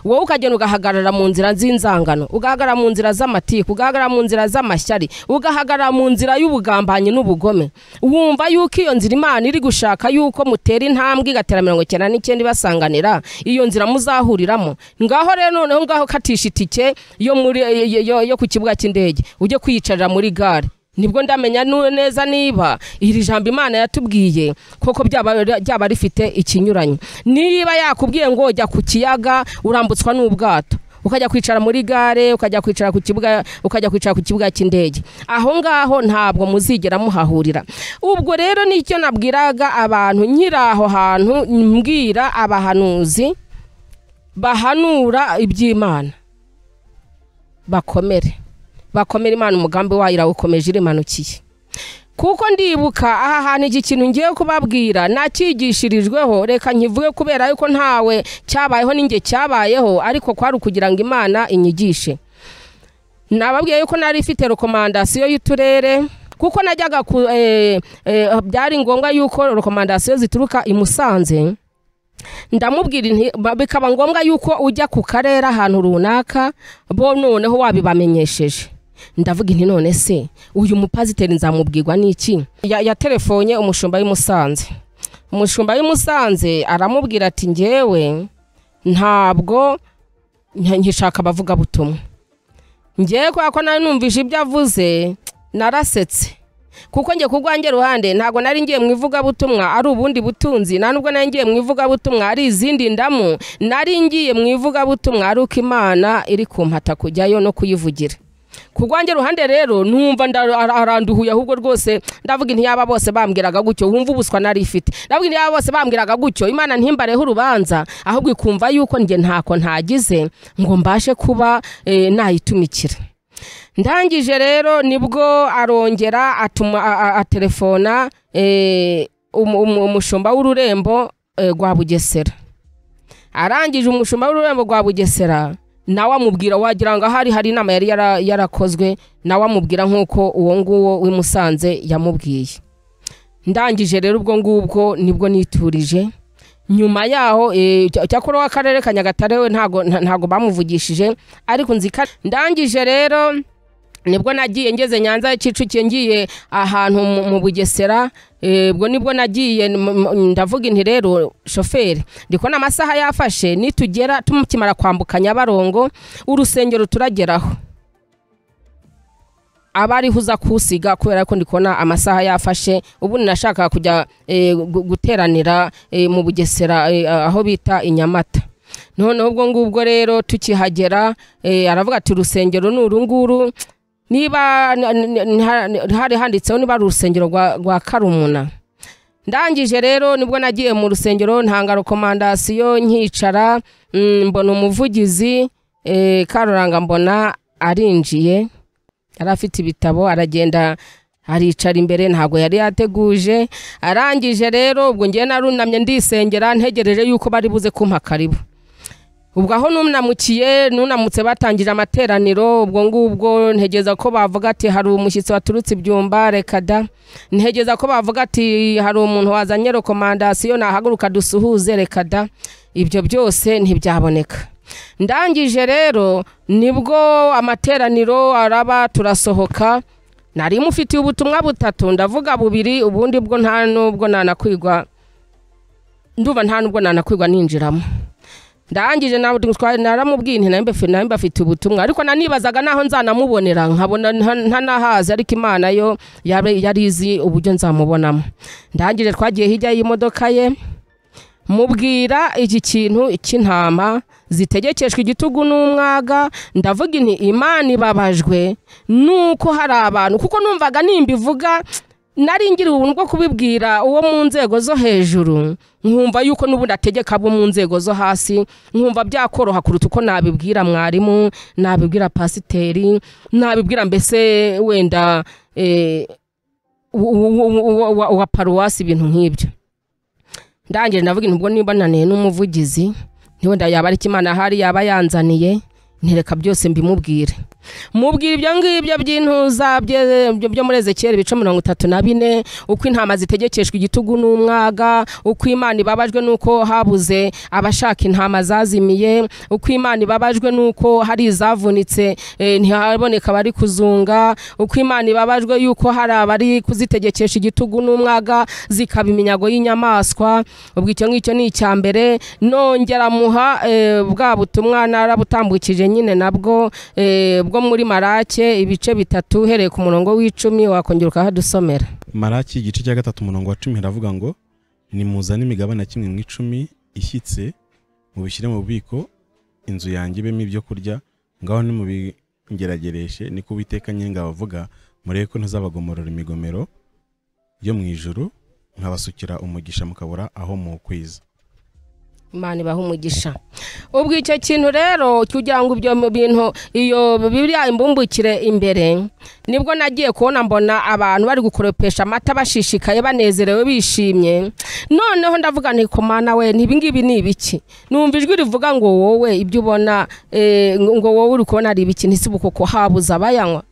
wowe ukagenda ugahagarara mu nzira z'inzangano, ugahagarara mu nzira z'amatiku, ugahagarara mu nzira z'amashyari, ugahagarara mu nzira y'ubugambanyi n'ubugome, wumva yuko iyo nzira Imana iri gushaka yuko mutera intambwe igatera 99 basanganira, iyo nzira muzahuriramo. Ngaho rero noneho ngaho katisha itike yo ku kibuga cy'indege ujye kwiyicarira muri gare. Nibwo ndamenya neza niba iri jambo Imana yatubwiye koko byaba rifite ikinyuranyo. Niba yakubwiye ngo jya ku kiyaga urambutswa n'ubwato, ukajya kwicara muri gare, ukajya kwicara ku kibuga, ukajya kwicara ku kibuga cy'indege, aho ngaho ntabwo muzigera muhahurira. Ubwo rero nicyo nabwiraga abantu nkiri aho hantu, mbwira abahanuzi bahanura iby'Imana bakomere, bakomera Imana umugambi wayo irawukomeje irimanukiye. Kuko ndibuka aha hantu iki kintu ngiye kubabwira nakigishirijweho, reka nkivuge kubera yuko ntawe cyabayeho ninjye cyabayeho, ariko kwari ukugira ngo Imana inyigishe. Nababwiye yuko nari ifite rekomandasiyo y'uturere, kuko najyaga byari ngombwa yuko rekomandasiyo zituruka i Musanze. Ndamubwira nti bikaba ngombwa yuko ujya ku karere ahantu runaka, bo noneho wabibamenyesheje. Ndavuga inti none se uyu mupasiteri nzamubwirwa n'iki? Ya telefonye umushumba w'imusanze. Umushumba w'imusanze aramubwira ati ngewe ntabwo nkishaka abavuga butumwa. Ngewe kubera ko nari numvise ibyo avuze narasetse. Kuko nge kugwanjye ruhande ntago nari ngiye mu ivuga butumwa ari ubundi butunzi, nta nubwo nari ngiye mu ivuga butumwa ari izindi ndamu, nari ngiye mu ivuga butumwa ari uko Imana iri kumpata kujyayo no kuyivugira. Kugwanjye ruhande rero numva aranduhuye, ahubwo rwose ndavuga inti yaba bose bambwiraga gutyo, wumva ubuswa nari ifite. Ndavuga inti yaba bose bambwiraga gutyo, Imana ntimbareho urubanza, ahubwo ikumva yuko nge ntako ntagize ngo mbashe kuba nayitumikira. Ndangije rero nibwo arongera atuma atelefona umushumba w'ururembo rwa Bugesera. Arangije umushumba w'ururembo rwa Bugesera nawe amubwira, wagira ngo ahari hari inama yari yarakozwe, nawe amubwira nkuko uwo nguwo w'imusanze yamubwiye. Ndangije rero ubwo ngubwo nibwo niturije. Nyuma yaho cyakora w'akarere ka Nyagatare we ntago bamuvugishije, ariko nzika. Ndangije rero nibwo nagiye ngeze Nyanza Kicukiro, ngiye ahantu mu Bugesera, ubwo nibwo nagiye ndavuga inti rero shoferi ndiko n'amasaha yafashe, nitugera tumukimara kwambuka Nyabarongo urusengero turageraho, abari huza kusiga kubera ko ndikona amasaha yafashe. Ubu nashaka kujya guteranira mu Bugesera aho bita Inyamata. None ubwo ngubwo rero tukihagera aravuga ati urusengero ni urunguru, niba hari handitseho niba urusengero rwa Karumuna. Ndangije rero nibwo nagiye mu rusengero ntanga rekomandasiyo, nkicara mbona umuvugizi Karuranga, mbona arinjiye, yari afite ibitabo, aragenda aricara imbere, ntago yari yateguje. Arangije rero ubwo ngiye narunamye ndisengera ntegereje yuko bari buze kumpa karibu. Ubwo aho nunamukiye nunamutse batangije amateraniro, ubwo ngubwo ntegeza ko bavuga ati hari umushyitsi waturutse ibyumba, reka da. Ntegeza ko bavuga ati hari umuntu wazanye rekomandasiyo nahaguruka dusuhuze, reka da. Ibyo byose ntibyaboneka. Ndangije rero nibwo amateraniro araba turasohoka, nari mufitiye ubutumwa butatu, ndavuga bubiri, ubundi bwo nta nubwo nanakwigwa, ndumva nta nubwo nanakwigwa ninjiramo. Ndangije naramubwiye nti nawe mbafite ubutumwa, ariko nanibazaga naho nzanamubonera nkabona ntanahazi, ariko Imana yo yari izi uburyo nzamubonamo. Ndangije twagiye hirya y'imodoka ye, mubwira iki kintu cy'intama zitegekeshwa igitugu n'umwaga. Ndavuga nti Imana ibabajwe nuko hari abantu, kuko numvaga nimbivuga nari ngira ubuntu bwo kubibwira uwo mu nzego zo hejuru, nkumva yuko n'ubundi ategeka abo mu nzego zo hasi, nkumva byakoroha kuruta uko nabibwira mwarimu, nabibwira pasiteri, nabibwira mbese wenda wa paruwasi, ibintu nk'ibyo. Ndangije ndavuga nti ubwo niba naniye n'umuvugizi, ntiwenda yaba ari Imana ahari yaba yanzaniye, ntereka byose mbimubwire. Mubwira ibyo ngibyo by'intuza byo muri Ezekiyeli ibice 34, uko intama zitegekeshwa igitugu n'umwaga, uko Imana ibabajwe nuko habuze abashaka intama zazimiye, uko Imana ibabajwe nuko hari izavunitse ntihaboneka bari kuzunga, uko Imana ibabajwe yuko hari abari kuzitegekesha igitugu n'umwaga zikaba iminyago y'inyamaswa. Ubwo icyo ngicyo ni icya mbere. Nongera muha bwa butumwa narabutambukije nyine nabwo bwo muri Marake ibice 3 uhereye ku murongo w'10, wakongera ukahadusomera. Maraki igice cya 3 umurongo wa 10 haravuga ngo nimuzane imigabane kimwe mu 10 ishyitse mubishyire mu bubiko, inzu yanjye ibemo ibyo kurya, ngaho nimubingeragereshe, niko Uwiteka Nyiringabo avuga, murebe ko ntazabagomorora imigomero yo mu ijuru nkabasukira umugisha mukabura aho mukwiza. Imana ibaha umugisha. Ubwo icyo kintu rero kugira ngo ibyo bintu iyo Bibiliya imbumbukire imbere, nibwo nagiye kubona mbona abantu bari gukoropesha amata bashishikaye banezerewe bishimye. Noneho ndavuga nti ko Mana we, ntibi ngibi ni ibiki? Numva ijwi rivuga ngo wowe ibyo ubona ngo wowe uri kubona ari ibiki, ntisibuko ko habuza abayanywa.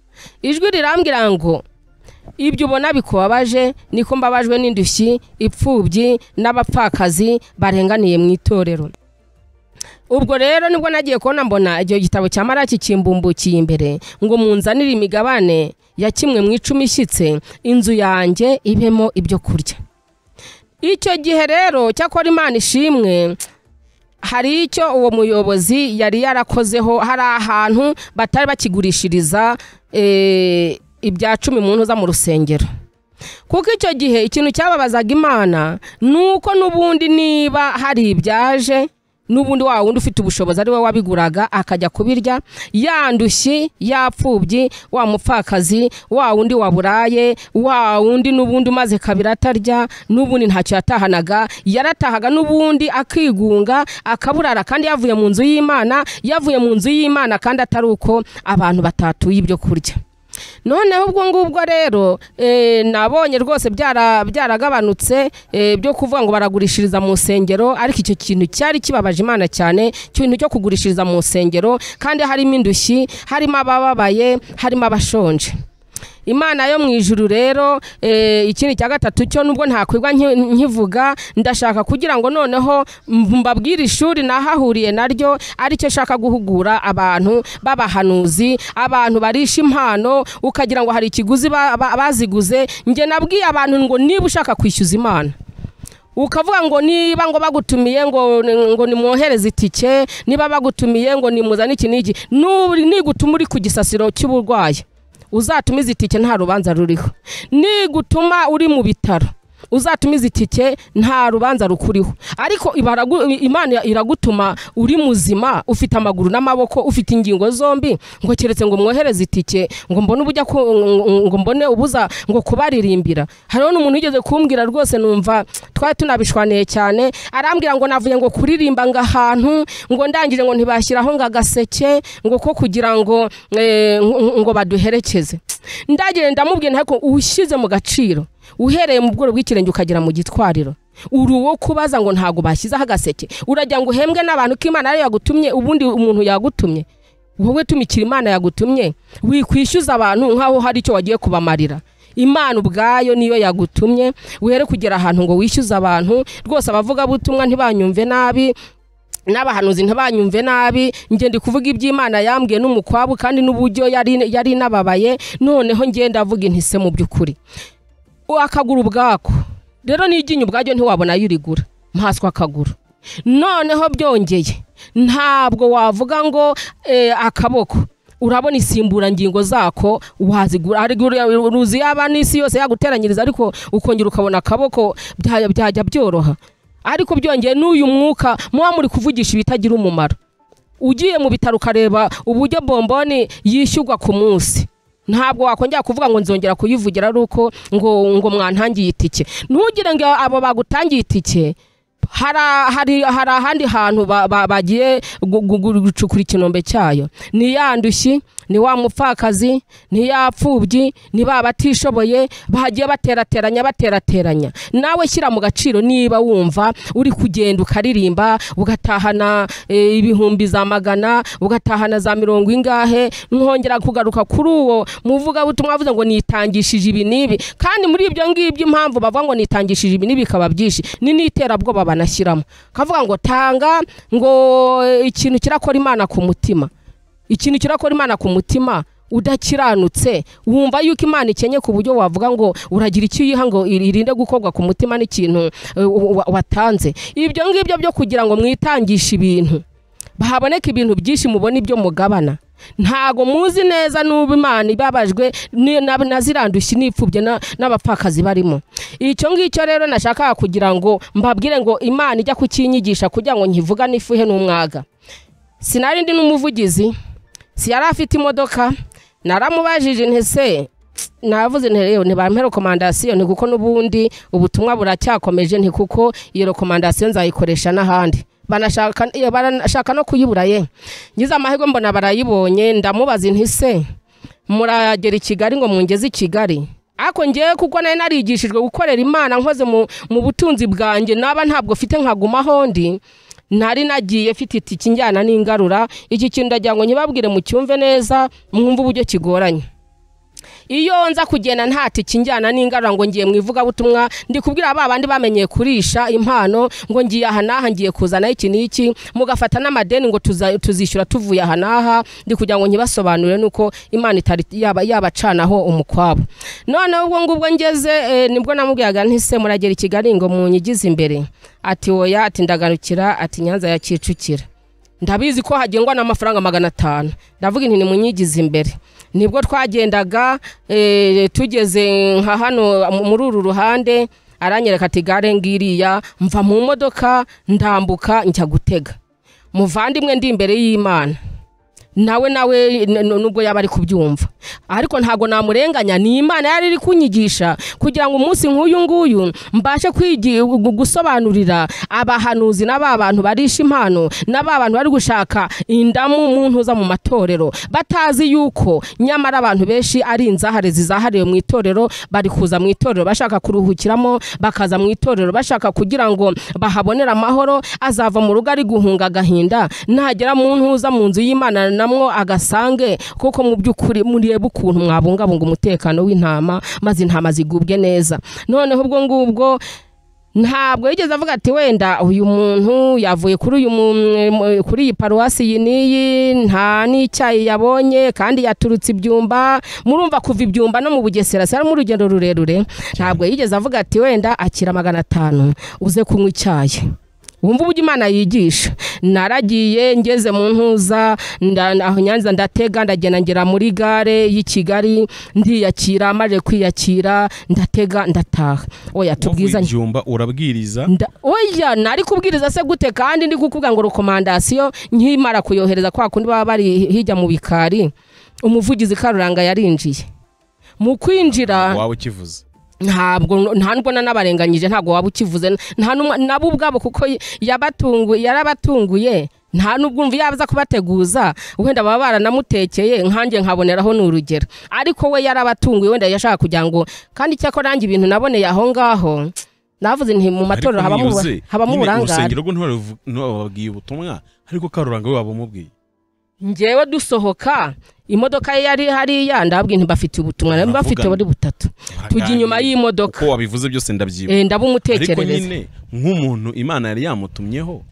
Ijwi rirambwira ngo ibyo ubona bikubabaje niko mbabajwe n'indushyi, ipfubyi n'abapfakazi barenganiye mu itorero. Ubwo rero nibwo nagiye kubona mbona icyo gitabo cya Maraki kimbumbukiye imbere ngo munzanire imigabane ya kimwe mu 10 ishyitse, inzu yanjye ibemo ibyo kurya. Icyo gihe rero cyakora Imana ishimwe, hari icyo uwo muyobozi yari yarakozeho, hari ahantu batari bakigurishiriza ibya 10 mu ntuza mu rusengero. Kuko icyo gihe ikintu cyababazaga Imana nuko nubundi niba hari ibyaje nubundi wa wundi ufite ubushobozi ari we wabiguraga akajya kubirya, yandushyi yapfubyi wa mupfakazi wa wundi waburaye wa wundi nubundi umaze kabiri atarya, nubundi ntacyo yatahanaga, yaratahaga nubundi akigunga akaburara, kandi yavuye mu nzu y'Imana, yavuye mu nzu y'Imana kandi atari uko abantu batatuye ibyo kurya. Noneho ubwo ngubwo rero nabonye rwose byaragabanutse byo kuvuga ngo baragurishiriza mu nsengero, ariko icyo kintu cyari kibabaje Imana cyane, ikintu cyo kugurishiriza mu nsengero kandi harimo indushyi, harimo abababaye, harimo abashonje. Imana yo mu ijuru rero ikindi cya gatatu cyo nubwo ntakwirwa nkivuga, ndashaka kugira ngo noneho mbabwire ishuri nahahuriye naryo, aricyo shaka guhugura abantu babahanuzi, abantu barisha impano ukagira ngo hari ikiguzi baziguze. Nge nabwiye abantu ngo niba ushaka kwishyuza Imana ukavuga ngo niba ngo bagutumiye ngo nimwohereze itike, niba bagutumiye ngo nimuzane iki n'iki, nigutuma uri ku gisasiro cy'uburwayi uzatumiza itike nta rubanza ruriho, nigutuma uri mu bitaro uzatumiza itike nta rubanza rukuriho, ariko Imana iragutuma uri muzima, ufite amaguru n'amaboko, ufite ingingo zombi, ngo keretse ngo mwohereze itike ngo mbone ubujya ngo mbone ubuza ngo kubaririmbira. Hariho n'umuntu wigeze kumbwira rwose numva twari tunabishwaniye cyane, arambwira ngo navuye ngo kuririmba ngo ahantu ngo ndangire ngo ntibashyiraho ngo agaseke ngo ko kugira ngo ngo baduherekeze. Ndagire ndamubwiye ntako ushyize mu gaciro, uhereye mu bworo bw'ikirenge ukagera mu gitwariro, uri uwo kubaza ngo ntago bashyizeho agaseke, urajya ngo uhembwe n'abantu ko Imana ariyo yagutumye, ubundi umuntu yagutumye wowe tumikira Imana yagutumye, wikwishyuza abantu nkaho hari icyo wagiye kubamarira. Imana ubwayo niyo yagutumye, uhere kugera ahantu ngo wishyuze abantu. Rwose abavuga butumwa ntibanyumve nabi, n'abahanuzi ntibanyumve nabi, nge ndi kuvuga iby'Imana yambwiye n'umukwabu kandi n'uburyo yari nababaye. Noneho nge ndavuga intise mu by'ukuri akaguru ubwako rero n'iryinyo ubwaryo ntiwabona yurigura, mpaswa akaguru. Noneho byongeye ntabwo wavuga ngo akaboko urabona isimburangingo zako wazigura, ruzi yaba n'isi yose yaguteranyiriza, ariko ukongera ukabona akaboko byajya byoroha. Ariko byongeye n'uyu mwuka muba muri kuvugisha ibitagira umumaro. Ugiye mu bitaro ukareba uburyo bomboni yishyurwa ku munsi, ntabwo wakongera kuvuga ngo nzongera kuyivugira ari uko ngo mwantangiye itike. Ntugire ngo abo bagutangiye itike hari ahandi hantu bagiye gucukura ikinombe cyayo. Ni ya ndushyi, ni wa mupfakazi, ni ya pfubyi, ni ba batishoboye bagiye baterateranya. Nawe shyira mu gaciro niba wumva uri kugenda ukaririmba ugatahana ibihumbi za magana, ugatahana za mirongo ingahe. Nkongera kugaruka kuri uwo muvuga butumwa avuze ngo nitangishije ibi nibi, kandi muri ibyo ngibyo impamvu bavuga ngo nitangishije ibi nibi bikaba byinshi ni niterabwoba banashyiramo, kavuga ngo tanga ngo ikintu kirakora Imana ku mutima. Ikintu kirakora Imana ku mutima udakiranutse, wumva yuko Imana ikenye ku buryo wavuga ngo uragira icyo uyiha ngo irinde gukorwa ku mutima n'ikintu watanze. Ibyo ngibyo byo kugira ngo mwitangishe ibintu bahaboneka ibintu byinshi mubona ibyo mugabana, ntago muzi neza n'ubu Imana ibabajwe na zirandushyi n'ipfubye n'abapfakazi barimo. Icyo ngicyo rero nashakaga kugira ngo mbabwire ngo Imana ijya kukinyigisha kugira ngo nkivuga n'ifuhe n'umwaga. Sinari ndi n'umuvugizi, si yari afite imodoka. Naramubajije ntese navuze nti rero ntibampe recommandation, nti kuko n'ubundi ubutumwa buracyakomeje, nti kuko iyo recommandation nzayikoresha n'ahandi. Banashaka no kuyibura ye. Ngize amahirwe mbona barayibonye, ndamubaza nti se muragera i Kigali ngo mungeze i Kigali? Ariko ngewe kuko nari narigishijwe gukorera Imana nkoze mu butunzi bwanjye, naba ntabwo mfite nkagumaho ndi, nari nagiye mfite itiki njyana n'ingarura. Iki kintu ndagira ngo nkibabwire mucyumve neza, mwumve uburyo kigoranye. Iyo nza kugenda nta tiki njyana n'ingarura ngo ngiye mu ivugabutumwa, ndi kubwira ba bandi bamenyeye kurisha impano ngo ngiye aha n'aha ngiye kuzana iki n'iki, mugafata n'amadeni ngo tuzishyura tuvuye aha n'aha, ndi kugira ngo nkibasobanurire nuko Imana itari yabacanaho umukwabo. Noneho ubwo ngubwo ngeze nibwo namubwiraga nti se muragera i Kigali ngo munyigize imbere? Ati oya, ati ndagarukira, ati Nyanza ya Kicukira. Ndabizi ko hagengwa n'amafaranga 500. Ndavuga nti nimunyigize imbere. Nibwo twagendaga tugeze nka hano muri uru ruhande, aranyereka ati gare ngiriya, mva mu modoka ndambuka njya gutega. Muvandimwe ndi imbere y'Imana, nawe nubwo yaba ari kubyumva, ariko ntago namurenganya, ni Imana yari iri kunyigisha kugira ngo umunsi nk'uyu nguyu mbashe gusobanurira abahanuzi n'aba bantu barisha impano n'aba bantu bari gushaka indamu mu ntuza mu matorero, batazi yuko nyamara abantu benshi ari inzahare zizahariwe mu itorero, bari kuza mu itorero bashaka kuruhukiramo, bakaza mu itorero bashaka kugira ngo bahabonera amahoro. Azava mu rugo ari guhunga agahinda, nagera mu ntuza mu nzu y'Imana namwo agasange, kuko mu by'ukuri murebe ukuntu mwabungabunga umutekano w'intama maze intama zigubwe neza. Noneho ubwo ngubwo ntabwo yigeze avuga ati wenda uyu muntu yavuye kuri uyu kuri iyi paruwasi iyi n'iyi nta n'icyayi yabonye kandi yaturutse ibyumba. Murumva kuva ibyumba no mu Bugesera sari mu rugendo rurerure. Ntabwo yigeze avuga ati wenda akira 500 uze kunywa icyayi. Wumva uburyo Imana yigisha. Naragiye ngeze mu ntuza aho Nyanza ndatega ndagenda ngera muri gare y'i Kigali, ndiyakira, maje kwiyakira ndatega ndataha. Oya tubwizanye ibyumba urabwiriza? Oya nari kubwiriza se gute kandi ndi kukubwa ngo recommandation nkimara kuyohereza kwa kundi baba bari hijya mu bikari. Umuvugizi Karuranga yarinjiye. Mu kwinjira wawe ukivuze ntabwo nta nubwo nanabarenganyije, ntabwo waba ukivuze, nta nabo ubwabo kuko yarabatunguye, nta nubwo umva yabaza kubateguza wenda baba baranamutekeye nkanjye nkaboneraho n'urugero, ariko we yarabatunguye wenda yashaka kugira ngo kandi cyakora nanjye ibintu naboneye aho ngaho navuze nti mu matorero habamo uburangare. Urusengero rwo ntibababwiye ubutumwa, ariko Karuranga we wabumubwiye. Njyewe dusohoka imodoka ye yari hariya, ndababwiye nti bafite ubutumwa, nari bafite bari butatu, tujya inyuma y'imodoka. Uko wabivuze byose ndabyibuka, ndabumutekerereza. Ariko nyine nk'umuntu Imana yari yamutumyeho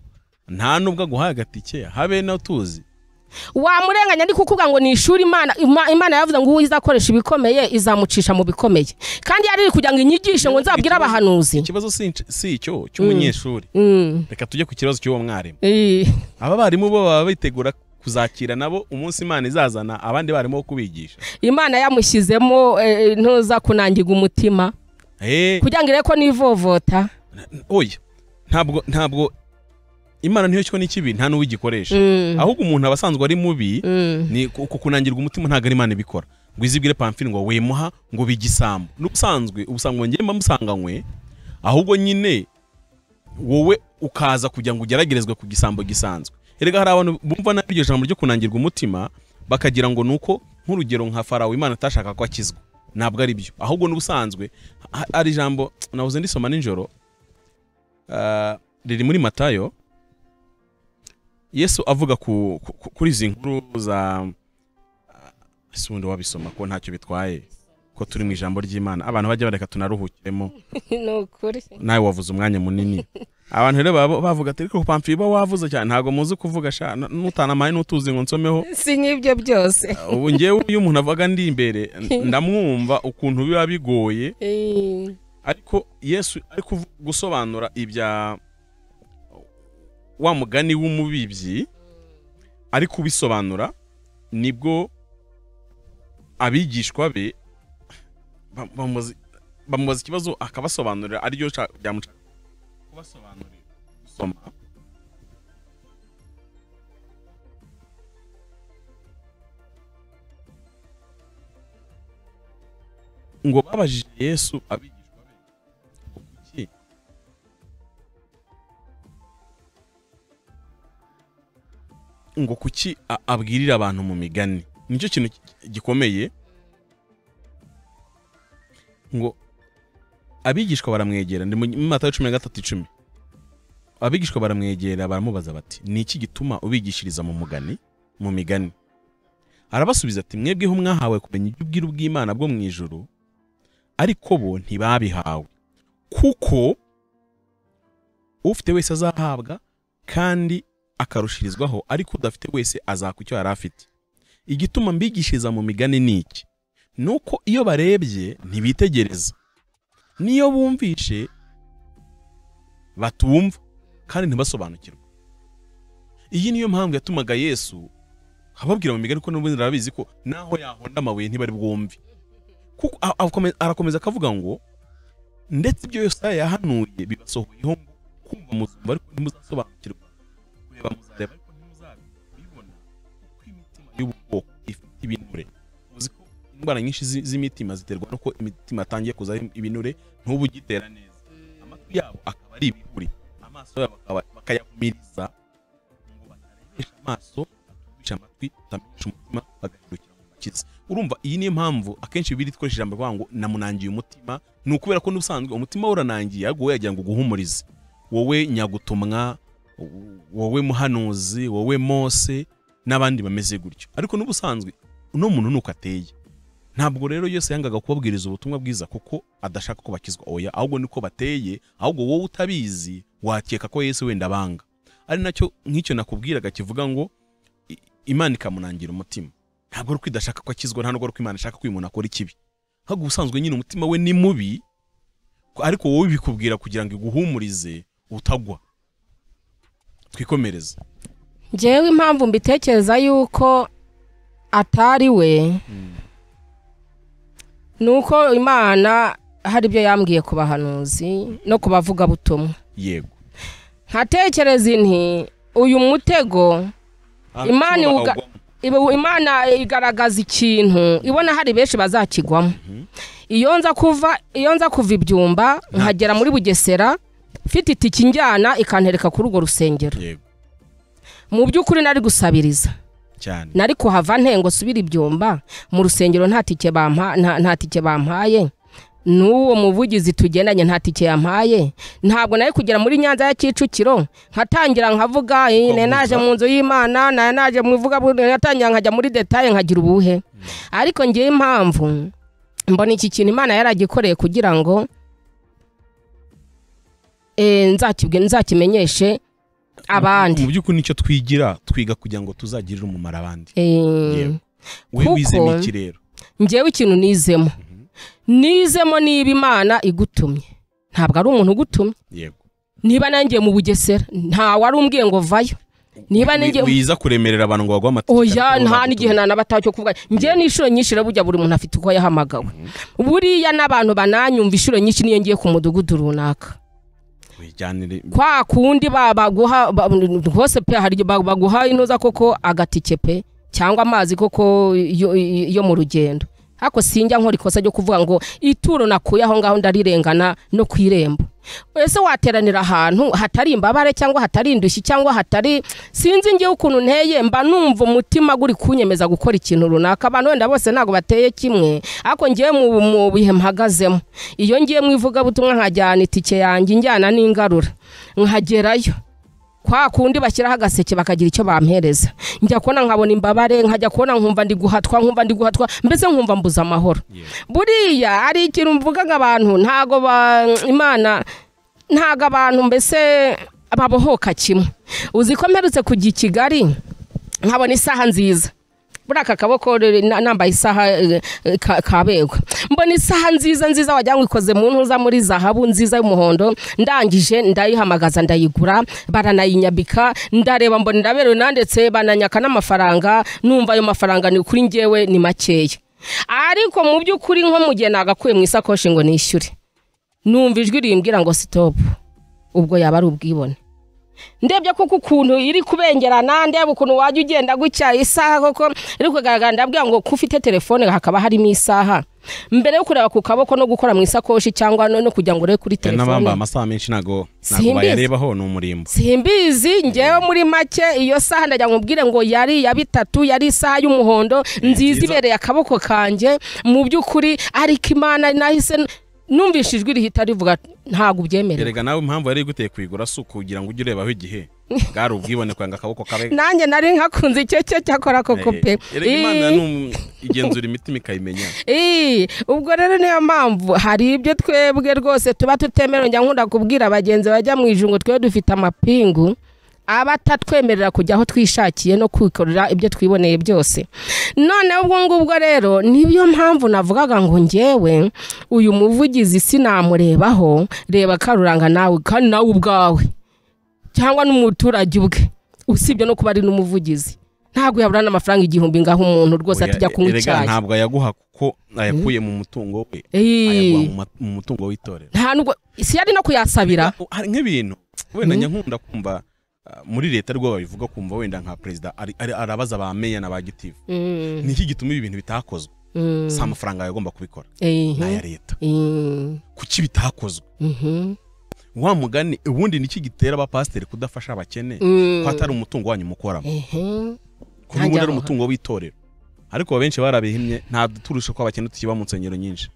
nta nubwo aguhaye agatike habe na tuzi. Wamurenganya ndi kukuvuga ngo ni ishuri Imana yavuze ngo uzakoresha ibikomeye izamucisha mu bikomeye, kandi yari kugira ngo inyigishe ngo nzabwire abahanuzi. Ikibazo si icyo cy'umunyeshuri, reka tujye ku kibazo cy'uwo mwarimu. Aba barimu bo baba bitegura kuzakira nabo umunsi Imana izazana abandi barimo bo kubigisha. Imana yamushyizemo ntuza kunangiga umutima kugira ngo ireko nivovota. Oya, ntabwo Imana niyo cyo n'ikibi nta n'uwigikoresha, ahubwo umuntu abasanzwe ari mubi ni kunangirwa umutima, ntago ari Imana ibikora ngo izibwire Pamphile ngo wemuha ngo bigisambo. N'ubusanzwe ubusangwa ngiye mbamusanganywe, ahubwo nyine wowe ukaza kugira ngo ugeragerezwe ku gisambo gisanzwe. Erega hari abantu bumva na iryo jambo ryo kunangirwa umutima bakagira ngo nuko nk'urugero nka Farawo Imana atashaka ko akizwa. Ntabwo ari byo, ahubwo n'ubusanzwe ari ijambo nahoze ndisoma nijoro, riri muri Matayo. Yesu avuga kuri izi nkuru za isundi wabisoma ko ntacyo bitwaye ko turi mu ijambo ry'Imana, abantu bajya bareka tunaruhukiremo. Nukuri nawe wavuze umwanya munini. Abantu rero bavuga ati ariko Pamphile ba wavuze cyane ntago muzi kuvuga sha nutanamaye nutuzi ngo nsomeho si nk'ibyo byose. Ubu ngewe iyo umuntu avuga ndi imbere ndamwumva ukuntu biba bigoye, ariko Yesu ari gusobanura ibya wa mugani w'umubibyi ari kubisobanura, nibwo abigishwa be bamubaza ikibazo akabasobanurira, ariryo byamuca kubasobanurira gusoma. Ngo babajije Yesu abigishwa be kuki ngo kuki abwirira abantu mu migani. Nicyo kintu gikomeye. Ngo abigishwa baramwegera, ndi mu Matayo 13:10. Abigishwa baramwegera baramubaza bati ni iki gituma ubigishiriza mu mugani mu migani? Arabasubiza ati mwebweho mwahawe kumenya iby'ubwiru bw'Imana bwo mu ijuru, ariko bo ntibabihawe, kuko ufite wese azahabwa kandi akarushirizwaho, ariko udafite wese azakwa icyo yari afite. Igituma mbigishiriza mu migani ni iki? Nuko iyo barebye ntibitegereza, niyo bumvishe batumva kandi ntibasobanukirwa. Iyi niyo mpamvu yatumaga Yesu ababwira mu migani, ko n'ubundi arabizi ko naho yahonda amabuye ntibari bwumve. Kuko arakomeza akavuga ngo ndetse ibyo Yesaya yahanuye bibasohoyeho, ngo kumva muzumva ariko ntimuzasobanukirwa, kureba muzareba ariko ntimuzabibona, kuko imitima y'ubwoko ifite ibinure. Uzi ko indwara nyinshi z'imitima ziterwa nuko imitima atangiye kuza ibinure, ntubu gitera neza, amatwi yabo akaba ari ibihuri, amaso yabo bakayahumiriza ngo batarebesha amaso, batumvisha amatwi, batamenyesha umutima, bagahindukira ngo bakize. Urumva iyi niyo mpamvu akenshi Bibiliya ikoresha ijambo rivuga ngo namunangiye umutima, ni ukubera ko n'ubusanzwe umutima uranangiye, ahubwo wowe yagira ngo uguhumurize, wowe nyagutumwa, wowe muhanuzi, wowe Mose n'abandi bameze gutyo. Ariko n'ubusanzwe uno muntu nuko ateye. Ntabwo rero Yesu yangaga kubabwiriza ubutumwa bwiza kuko adashaka ko bakizwa, oya, ahubwo niko bateye. Ahubwo wowe utabizi wakeka ko Yesu wenda banga. Ari nacyo nk'icyo nakubwiraga kivuga ngo Imana ikamunangira umutima. Ntabwo ari kwidashaka ko akizwa, nta nubwo ari ko Imana ishaka ko uyu muntu akora ikibi, ahubwo ubusanzwe nyine umutima we ni mubi, ariko wowe bikubwira kugira ngo iguhumurize utagwa. Twikomereze. Njyewe impamvu mbitekereza yuko atari we nuko Imana hari ibyo yambwiye ku bahanuzi no kubavuga butumwa. Yego. Nkatekereza nti uyu mutego Imana igaragaza ikintu ibona hari benshi bazakigwamo. Iyo nza kuva ibyumba nkagera muri Bugesera mfite itiki njyana ikantereka kuri urwo rusengero. Yego. Mu by'ukuri nari gusabiriza cyane, nari kuhava ntengo subira ibyumba mu rusengero nta tike bampa, nta tike bampaye, n'uwo muvugizi tugendanye nta tike yampaye. Ntabwo nari kugera muri Nyanza ya Kicukiro nkatangira nkavuga naje mu nzu y'Imana, naje mu ivuga, natangira nkajya muri detail nkagira ubuhe. Ariko ngiye impamvu mbona iki kintu Imana yaragikoreye kugira ngo nzakimenyeshe Abandi. Mu by'ukuri nicyo twigira, twiga kugira ngo tuzagirire umumaro abandi. We wizemo iki rero? Njyewe ikintu nizemo, nizemo niba Imana igutumye, ntabwo ari umuntu ugutumye. Yego. Niba nangiye mu Bugesera nta wari umbwiye ngo vayo. Niba ningiye wiza kuremerera abantu ngo bagwa amatike. Oya, nta n'igihe nanabatacyo kuvuga. Njye n'inshuro nyinshi rero bujya buri muntu afite uko yahamagawe. Buriya n'abantu bananyumva inshuro nyinshi niyo ngiye ku mudugudu runaka. Kwa kundi baguha rwose pe, hari baguha intuza koko agatike pe cyangwa amazi koko yo mu rugendo. Hako sinjya nkora ikosa ryo kuvuga ngo ituro nakuye aho ngaho ndarirengana no kwirembo. Ese wateranira ahantu hatari imbabare cyangwa hatari indushyi cyangwa hatari sinzi ngiye ukuntu nteye, mba numva umutima guri kunyemeza gukora ikintu runaka. Abantu wenda bose ntago bateye kimwe, ariko ngiye mu bihe mpagazemo, iyo ngiye mu ivugabutumwa nkajyana itike yanjye njyana n'ingarura nkagerayo, kwa kundi bashyiraho agaseke bakagira icyo bampereza, njya kubona nkabona imbabare, nkajya kubona nkumva ndi guhatwa, mbese nkumva mbuza amahoro. Buriya ari ikintu mvuga nk'abantu ntago Imana ntago abantu mbese babohoka kimwe. Uzi ko mperutse kujya i Kigali nkabona isaha nziza, buriya aka kaboko nambaye isaha kabegwa, mbona isaha nziza nziza wagira ngo ikoze mu ntuza muri zahabu nziza y'umuhondo. Ndangije ndayihamagaza ndayigura, baranayinyabika, ndareba mbona ndaberewe, nandetse bananyaka n'amafaranga, numva ayo mafaranga ni kuri njyewe ni makeya. Ariko mu by'ukuri nko mu gihe nagakuye mu isakoshi ngo nishyure, numva ijwi rimbwira ngo stop, ubwo yaba ari ubwibone. Ndebye koko ukuntu iri kubengerana, ndeba ukuntu wajya ugenda gutya isaha koko iri kugaragara, ndabwira ngo ko ufite telefone hakaba harimo isaha, mbere yo kureba ku kaboko no gukora mu isakoshi cyangwa no kugira ngo urebe kuri telefone. N'abamba amasaha menshi ntago bayarebaho, ni umurimbo. Simbizi ngewe muri make iyo saha ndajya nkubwire ngo yari ya bitatu, yari isaha y'umuhondo nziza ibereye akaboko kanjye mu by'ukuri, ariko Imana nahise numvise ijwi rihita rivuga ntago ubyemerera. Erega nawe impamvu yari iguteye kuyigura si ukugira ngo ujye urebaho igihe, bwari ubwibone kwanga akaboko kabe. Nanjye nari nkakunze icyo cyo cyakora koko pe. Erega Imana igenzura imitima ikayimenya. Ubwo rero niyo mpamvu hari ibyo twebwe rwose tuba tutemerewe. Njya nkunda kubwira abagenzi bajya mu ijuru ngo twe dufite amapingu abatatwemerera kujya aho twishakiye no kwikorera ibyo twiboneye byose. None ubwo ngubwo rero nibyo mpamvu navugaga ngo njyewe uyu muvugizi sinamurebaho, reba Karuranga nawe kandi nawe ubwawe cyangwa n'umuturage ubwe, usibye no kuba ari n'umuvugizi ntabwo yabura n'amafaranga 1000 ngaho umuntu rwose atijya kunywa icyayi. Ntabwo yaguha kuko ayakuye mu mutungo we, ayaguha mu mutungo w'itorero. Nta nubwo si yari no kuyasabira. Hari nk'ibintu wenda njya nkunda kumva muri leta rwo babivuga, kumva wenda nka president arabaza ba meya na ba gitifu, niki gituma ibi bintu bitakozwe? Si amafaranga yagomba kubikora n'aya leta, kuki bitakozwe? Wa mugani ubundi niki gitera abapasiteri kudafasha abakene ko atari umutungo wanyu mukoramo, ko n'ubundi ari umutungo w'itorero? Ariko abenshi barabihimye, nta turusha ko abakene tukiba mu nsengero nyinshi.